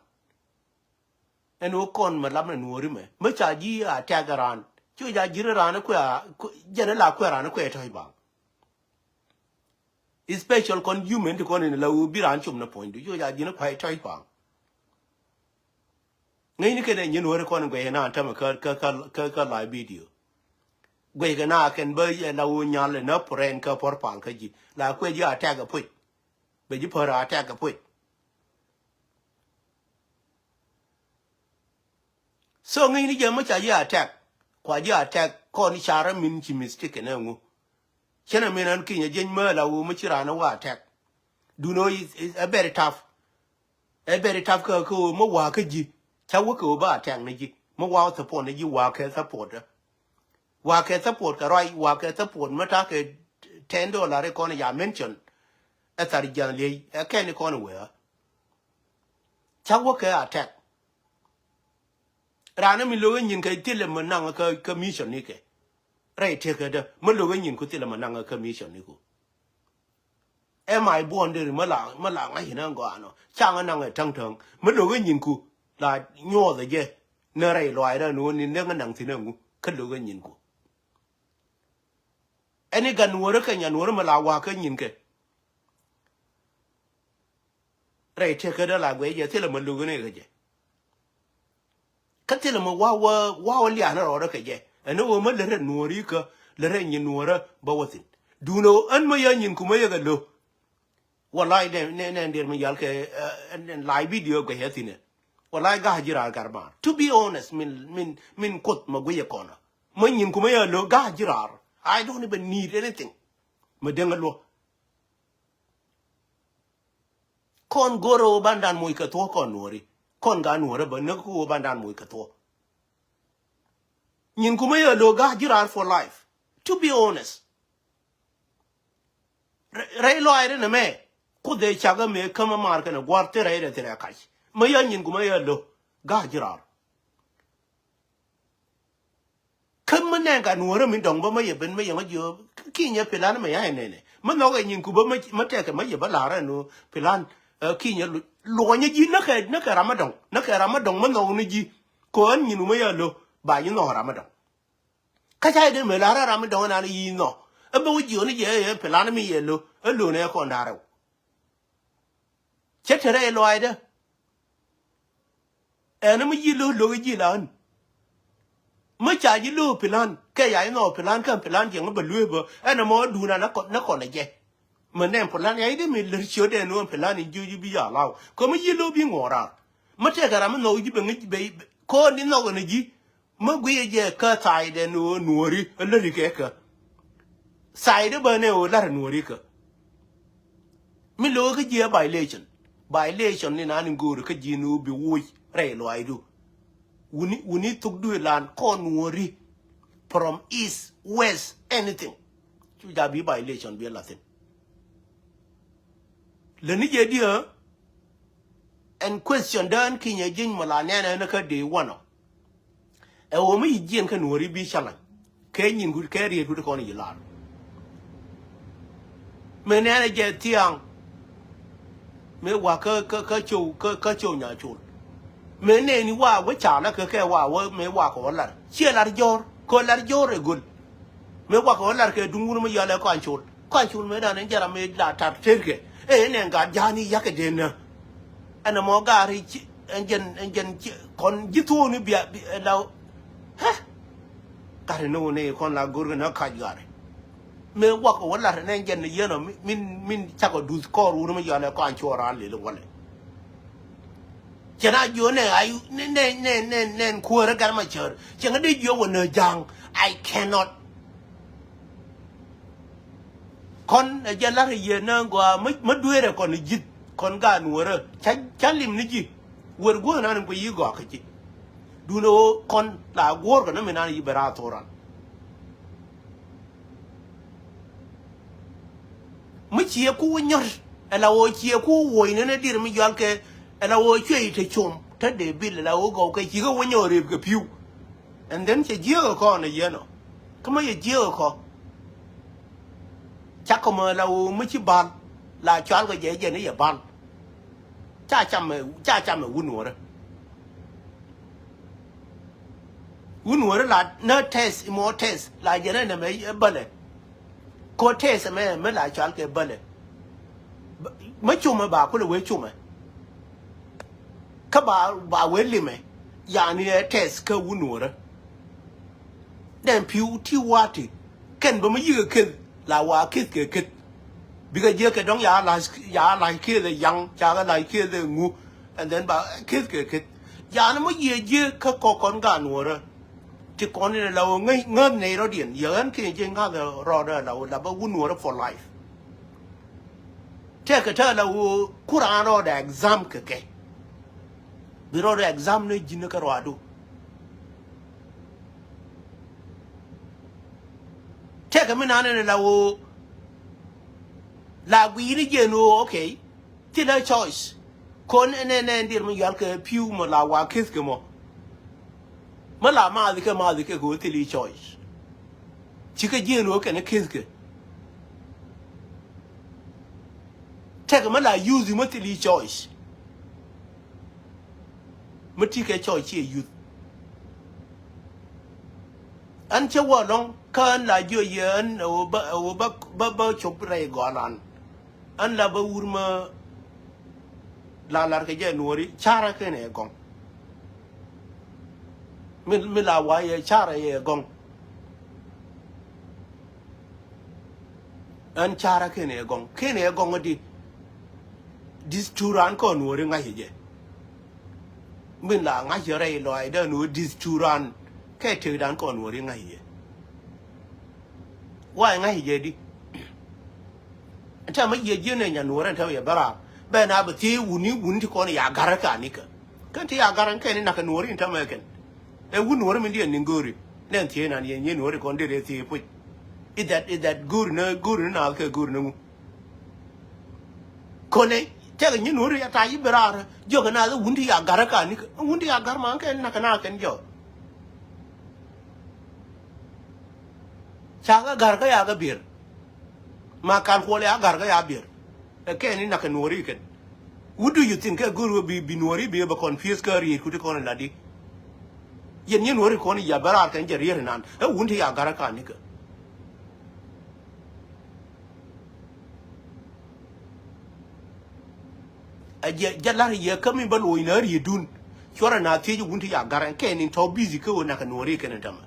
Ɛn ɣöö kɔn mɛ lam nɛ nuɔ̱ɔ̱ri mɛ, mɛ ca ji̱ attack ɛ raan, cu ca ji̱n raan kuɛ, jɛn la kuɛ raan kuɛ tɔ̱c baŋ. Especial kɔn human ti kɔn in la ɣöö bi raan com nɛ puɔ̱nydu, cu ca ji̱n kuɛ tɔ̱c baŋ. Ŋäcni kɛn ɛ nyin wä ri kɔn guɛc kɛ na tämɛ kä, kä, kä, kä, kä live video. Guɛc kɛ na kɛn bä la wä nyal ɛ nä purɛn kä puɔr pal kä ji̱. La kuɛ ji̱ attack ɛ puc. Bɛ ji̱ pär attack ɛ puc. So ŋäcni jɛ mä ca ji̱ attack. Kua ji̱ attack kɔn carä min ci mistake kɛn ɛ ŋu. Cɛn ɛ min ɣän kinyɛ jieny mä la wä mä ci raan ɛ wä attack. Duno is, is a very tough. Ɛ bɛri tap kä kä ɣöö mä wa̱a̱ kä ji̱. Ca wä kɛ ɣöö ba attack ni ji̱. Mä wa̱a̱ support ni ji̱, wa̱a̱ kɛ support. Wa̱a̱ kɛ support kɛ ruac, wa̱a̱ kɛ support mä ta̱a̱ kɛ ten dollar ikɔn ya mention. Ɛ thar jiath liey, ɛ kɛn ikɔn wee. Ca wä kɛ attack. Raan mi lo̱k inyin kɛ thilɛ mä naŋ kä, kä mission ni kɛ. Rɛy tëkädä, mä lo̱k inyin ku thilɛ mä naŋ kä mission ni ku. Ɛ may buɔ̱n deri mä la, mä la ŋa̱c inä gɔaa nɔ. Caŋ ɛ naŋ ɛ täŋ täŋ. Mä lo̱k ɛ nyinku la nyuɔth ɛ jɛ. Ni rɛy luaacdä ni ɣöö ni näk ɛ naŋ thi̱n ɛ ŋu. Kä lo̱k ɛ nyinku. Ɛn i̱ gat nuɔ̱ɔ̱rä kɛ nya nuɔ̱ɔ̱rä mä la wa̱a̱ kä nyinkɛ. Rɛy tëkädä la guɛc jɛ thilɛ mä lo̱k inɛ kɛ jɛ. Kä thilɛ mɛ wa̱a̱ wä, wa̱a̱ wä lia̱a̱n rɔɔdä kɛ jɛ. Ɛn ɣöö mä lät rɛ nuɔ̱ɔ̱ri kä, lät rɛ nyin nuɔ̱ɔ̱rä bä wä thi̱n. Duundɛ ɣöö ɣän mä yä nyin kumä yɛ kɛ lo̱. Walay nɛ, nɛ, nɛ, dier mi yal kɛ, ɛ, ɛn, ɛn live video guɛcä thi̱n ɛ. Walay ga̱a̱c ji̱ raar gat maar. To be honest, min, min, min Kuoth mɛ guic ɛ kɔnä. Mä nyin kumä yɛ lo̱ ga̱a̱c ji̱ raar. I don't even need anything. Mɛ deŋ ɛ luɔ. Kɔn go̱rɛ ɣöö bandan moc kɛ thuɔ̱k kɔn nuɔ̱ɔ̱ri. Kɔn gat nuɔ̱ɔ̱rä bä näk kä ɣöö bandan moc kɛ thuɔ̱k. Nyin kumä yɛ lo̱ ga̱a̱c ji̱ raar for life. To be honest. Rɛy, rɛy lɔaacdä nɛ mɛ. Kuoth ëë cak ɛ mëë käm ɛ maar kɛnɛ gua̱a̱r thil rɛy rɛ thil rɛ kac. Mä yä nyin kumä yɛ lo̱ ga̱a̱c ji̱ raar. Kä mä nɛn ka nuɔ̱ɔ̱rä mi dɔ̱ŋ bä mä yɛ ben mä yɛ ŋä jiö kinyɛ pilan mä ya ɛ nɛnɛ. Mä nhɔk ɛ nyin ku bä mä, mä tɛkɛ mä yɛ bä la̱rä ɛn ɣöö pilan, ɛ, kinyɛ lu-, luɔ̱nyä ji̱ näkɛ, näkɛ ram mä dɔ̱ŋ. Näkɛ ram mä dɔ̱ŋ mä nhɔk ni ji̱. Kɛ ɣän nyin wä mä yɛ lo̱ ba nyi nhɔk ram mä dɔ̱ŋ. Kä ca yɛ dee mëë la̱rä ram mä dɔ̱ŋ ɛnan yi̱ nhɔk. Ɛ bä wä jiö ni jɛ ɛ pilan mi yɛ lo̱. Ɛ lo̱ nɛ kɔn da̱rɛw. Cä te rɛy lɔaacdä. Ɛn mi ji̱ lo̱k lo̱k ji̱ la ɣän. Mi ca ji̱ lo̱k pilan kɛ ya inɔ pilan kɛn pilan jiɛŋ bɛ lueep bä ɛn ɛmɔ duun an nä kɔn nä kɔn ɛ jɛ. Mi nɛn pilan ya i̱ dee mi lär ciötdɛ ni ɣän pilan in jiö ji̱ bi ya law kɛ mi ji̱ lo̱k bi ŋuɔɔk raar. Mi tɛkɛ ram mi nhɔk ji̱ bɛ ŋi̱c bɛ ko̱o̱n di nhɔk ɛn ji̱. Mä guiyɛ jɛ kä thaydɛ ni ɣöö nuɔ̱ɔ̱ri ɛ läri kɛ kä. Thaydɛ bä ni ɣöö lar nuɔ̱ɔ̱ri kä. Mi lo̱o̱ kä jiɛ violation. Violation ni nani go̱o̱ri kä ji̱ ni ɣöö bi woc rɛy luaacdu. Wuni, wuni thukdu ilan kɔn nuɔ̱ɔ̱ri. From east, west, anything. Cu ja bi violation bi lathin. Läni jɛ diɛ. Ɛn question dään kinyɛ ji̱ny mɔ la nɛn ɛn kä dee wanɔ. Ɛ ɣöö mi yi jiɛn kä nuɔ̱ɔ̱ri bi challenge. Kɛ nyin kut kɛ riet kut kɔn yi lar. Mëë nɛn ɛ jɛ thiaŋ. Mëë wa kä, kä, kä cow, kä, kä cow nya col. Mëë nɛn ni wa wä ca la kä kɛ wa wä mëë wa kɛ wä lar. Ciɛ lar jɔr, kɛ lar jɔr ɛ gol. Mëë wa kɛ wä lar kɛ duŋ wun mi yɔl ɛ kɔn col. Kɔn col mëë dan ɛn jɛ ram mëë la tar terkɛ. Ɛ nɛn gat ja̱a̱ni yakɛ den nä. Ɛn ɛmɔ gaari ci ɛn jɛn ɛn jɛn ci kɔn ji̱ thuɔɔkni bia bi ɛ la. Hɛ. Gaari ni wuni kɔn la go̱rkɛ ni kac gaari. Mëë wakɛ wä lat ɛn ɛn jɛn ni yɛn ɔ min min cakɔ duth kɔɔr wuni mi yɔalɛ kɔn cuɔ raan lili walɛ. Cɛ na jiö nɛ ay nɛ nɛ nɛ nɛ nɛ kuäärä gat ma cär cɛ ŋä dee jiö wä nä ja̱a̱ŋ. I cannot. Kɔn ɛ jɛ lar yɛ nä gɔaa mä, mä dueerɛ kɔn ji̱th kɔn gaat nuɔ̱ɔ̱rä ca, ca lim ni ji̱. Wër guäth nan in kua yi gɔaa kä ji̱. Duundɛ ɣöö kɔn la guɔ̱ɔ̱rkɛ ni mi nan yi bɛ raar thoran. Mi ciɛ ku wä nyɔ̱r ɛ la ɣöö ciɛ ku wä wuɔ̱c ni ni dir mi jual kɛ ɛ la ɣöö cuɛ yi te com te dee bil ɛ la ɣöö gɔw kɛ cikɛ wä nyɔ̱r rep kɛ pi̱w. And then cɛ jiääk ɛ kɔn ɛ yɛn ɔ. Kä mä yɛ jiääk ɛ kɔ. Cakɔ mɔ la ɣöö mi ci bal la cɔal kɛ jɛ jɛ ni yɛ bal. Ca cam ɛ, ca cam ɛ wun wärä. Wun wärä la nä tɛth imɔ tɛth la jɛ nɛ nɛ mɛ bälɛ. Ko tɛth mɛ mɛ la cɔal kɛ bälɛ. Mɛ cumɛ ba kulɛ wee cumɛ. Kä ba, ba wee limɛ. Yani ɛ tɛth kä wun wärä. Dɛn pi̱w ti wa̱a̱ ti kɛn bä mi yikɛ keth la wa̱a̱ keth kɛ keth. Bikɛ jiɛ kɛ dɔ̱ŋ ya la̱c, ya la̱c keth ɛ yaŋ, ca kɛ la̱c keth ɛ ŋu. And then ba keth kɛ keth. Yani mi yiɛ jiɛ kä kɔk kɔn gaat nuɔrä. Ti kɔn in la wä ŋäth, ŋäth nɛy rɔ̱diɛn yɛ ɣän kiɛ jiɛ ŋa̱th rɔɔdɛ la wä la bä wun nuɔrä for life. Tɛkɛ tɛ la wä ku raan rɔɔdɛ exam kɛ kɛ. Bi rɔɔdɛ exam ni ji̱n kä rɔadu. Tɛkɛ mi nan in la wä la gui̱i̱ni jiɛn wä, okay. Thilɛ choice. Kon ɛn ɛn ɛn dier mi yual kɛ pi̱w mɔ la wa kith kɛ mɔ. Mi la maath kɛ maath kɛ kɛ wä thil i̱ choice. Cikɛ jiɛn wä kɛn kith kɛ. Tɛkɛ mi la youth mɔ thil i̱ choice. Mi ti kɛ choice ciɛ youth. Ɛn cɛ wä lɔŋ kä ɛn la jiɔ yɛ ɛn ɛ wä bä, ɛ wä bä, bä, bä cop rɛy gɔlan. Ɛn la bä wur mä la lar kɛ jɛ nuɔri carä kɛn ɛ gɔŋ. Mi, mi la wa yɛ carä yɛ gɔŋ. Ɛn carä kɛn ɛ gɔŋ, kɛn ɛ gɔŋ di. Dis curan kɔn nuɔri ŋa̱c jɛ. Min la ŋa̱c rɛy lɔaacdä ni wä dis curan kɛ tëkdan kɔn wä ri ŋa̱c yɛ. Wa ŋa̱c yɛ di. Ɛn tɛmɛ yɛ jiɛn ɛ nya nuɔrɛ ɛn tɛmɛ yɛ bɛ raar bɛ na bɛ thiee wuni wuni ti kɔn ya garä ka nikä. Kɛn ti ya garä kɛn ni nakɛ nuɔri ɛn tɛmɛ kɛn. Ɛ wun nuɔri min diɛn ni go̱o̱ri nɛn thiee nan yɛ nyɛ nuɔri kɔn dee rɛ thiee puc. Is that, is that go̱o̱ri ni, go̱o̱ri ni naath kɛ go̱o̱ri ni ŋu? Kɔnɛ tɛkɛ nyin wä ri a ta̱a̱ yi bi raar jiɔkɛ naath wun ti ya garä ka ni wun ti ya gar ma kɛn nakɛ na kɛn jɔk. Ca kɛ gar kä ya kɛ bier. Ma kal kuɔl ya gar kä ya bier. Ɛ kɛn ni nakɛ nuɔri kɛn. What do you think kɛ go̱r wä bi, bi nuɔri bi bɛ confuse kä riet kuti kɔn la di. Yɛn nyin wä ri kɔn ya bi raar kɛn jɛ riet nan ɛ wun ti ya garä ka ni kɛ. A jɛ, jɛ lar yɛ kä mi bä lo̱c nä rietdun. Cuɔrɛ na thiec wun ti ya garɛ kɛn in tɔ busy kä wä nakɛ nuɔri kɛn in tämɛ.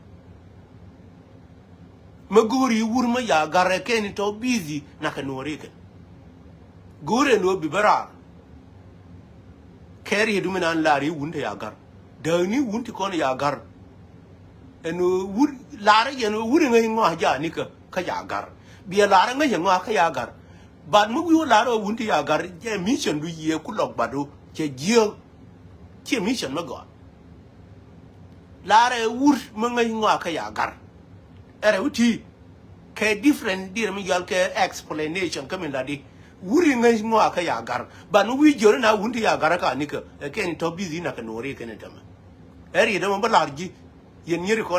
Mä go̱o̱ri wur mä ya garɛ kɛn in tɔ busy nakɛ nuɔri kɛn. Go̱o̱ri ɛn wä bi bä raar. Kɛ rietdu mi nan lar i̱ wun ti ya gar. Dääkni wun ti kɔn ya gar. Ɛn wä wur, lar yɛn wä wur in ŋäc ŋɔak ja nikä kä ya gar. Biɛ lar in ŋäc ŋɔak kä ya gar. Bat mi wi̱i̱ wä lar ɛ wun ti ya gar jɛ mission du yiëë ku lɔk bat du cɛ jiääk. Ciɛ mission mi gɔaa. Lar ɛ wur mi ŋäc ŋɔak kä ya gar. Ɛ rɛ wi̱i̱ ti kɛ different dier mi yɔal kɛ explanation kä min la di. Wur in ŋäc ŋɔak kä ya gar. Bat mi wi̱i̱ jiör in a wun ti ya gar kä a nikä ɛ kɛn in tɔ busy in a kɛ nuɔri kɛn in tämɛ. Ɛ riet ɛmɔ bä lar ji̱ yɛn nyeri kɔn.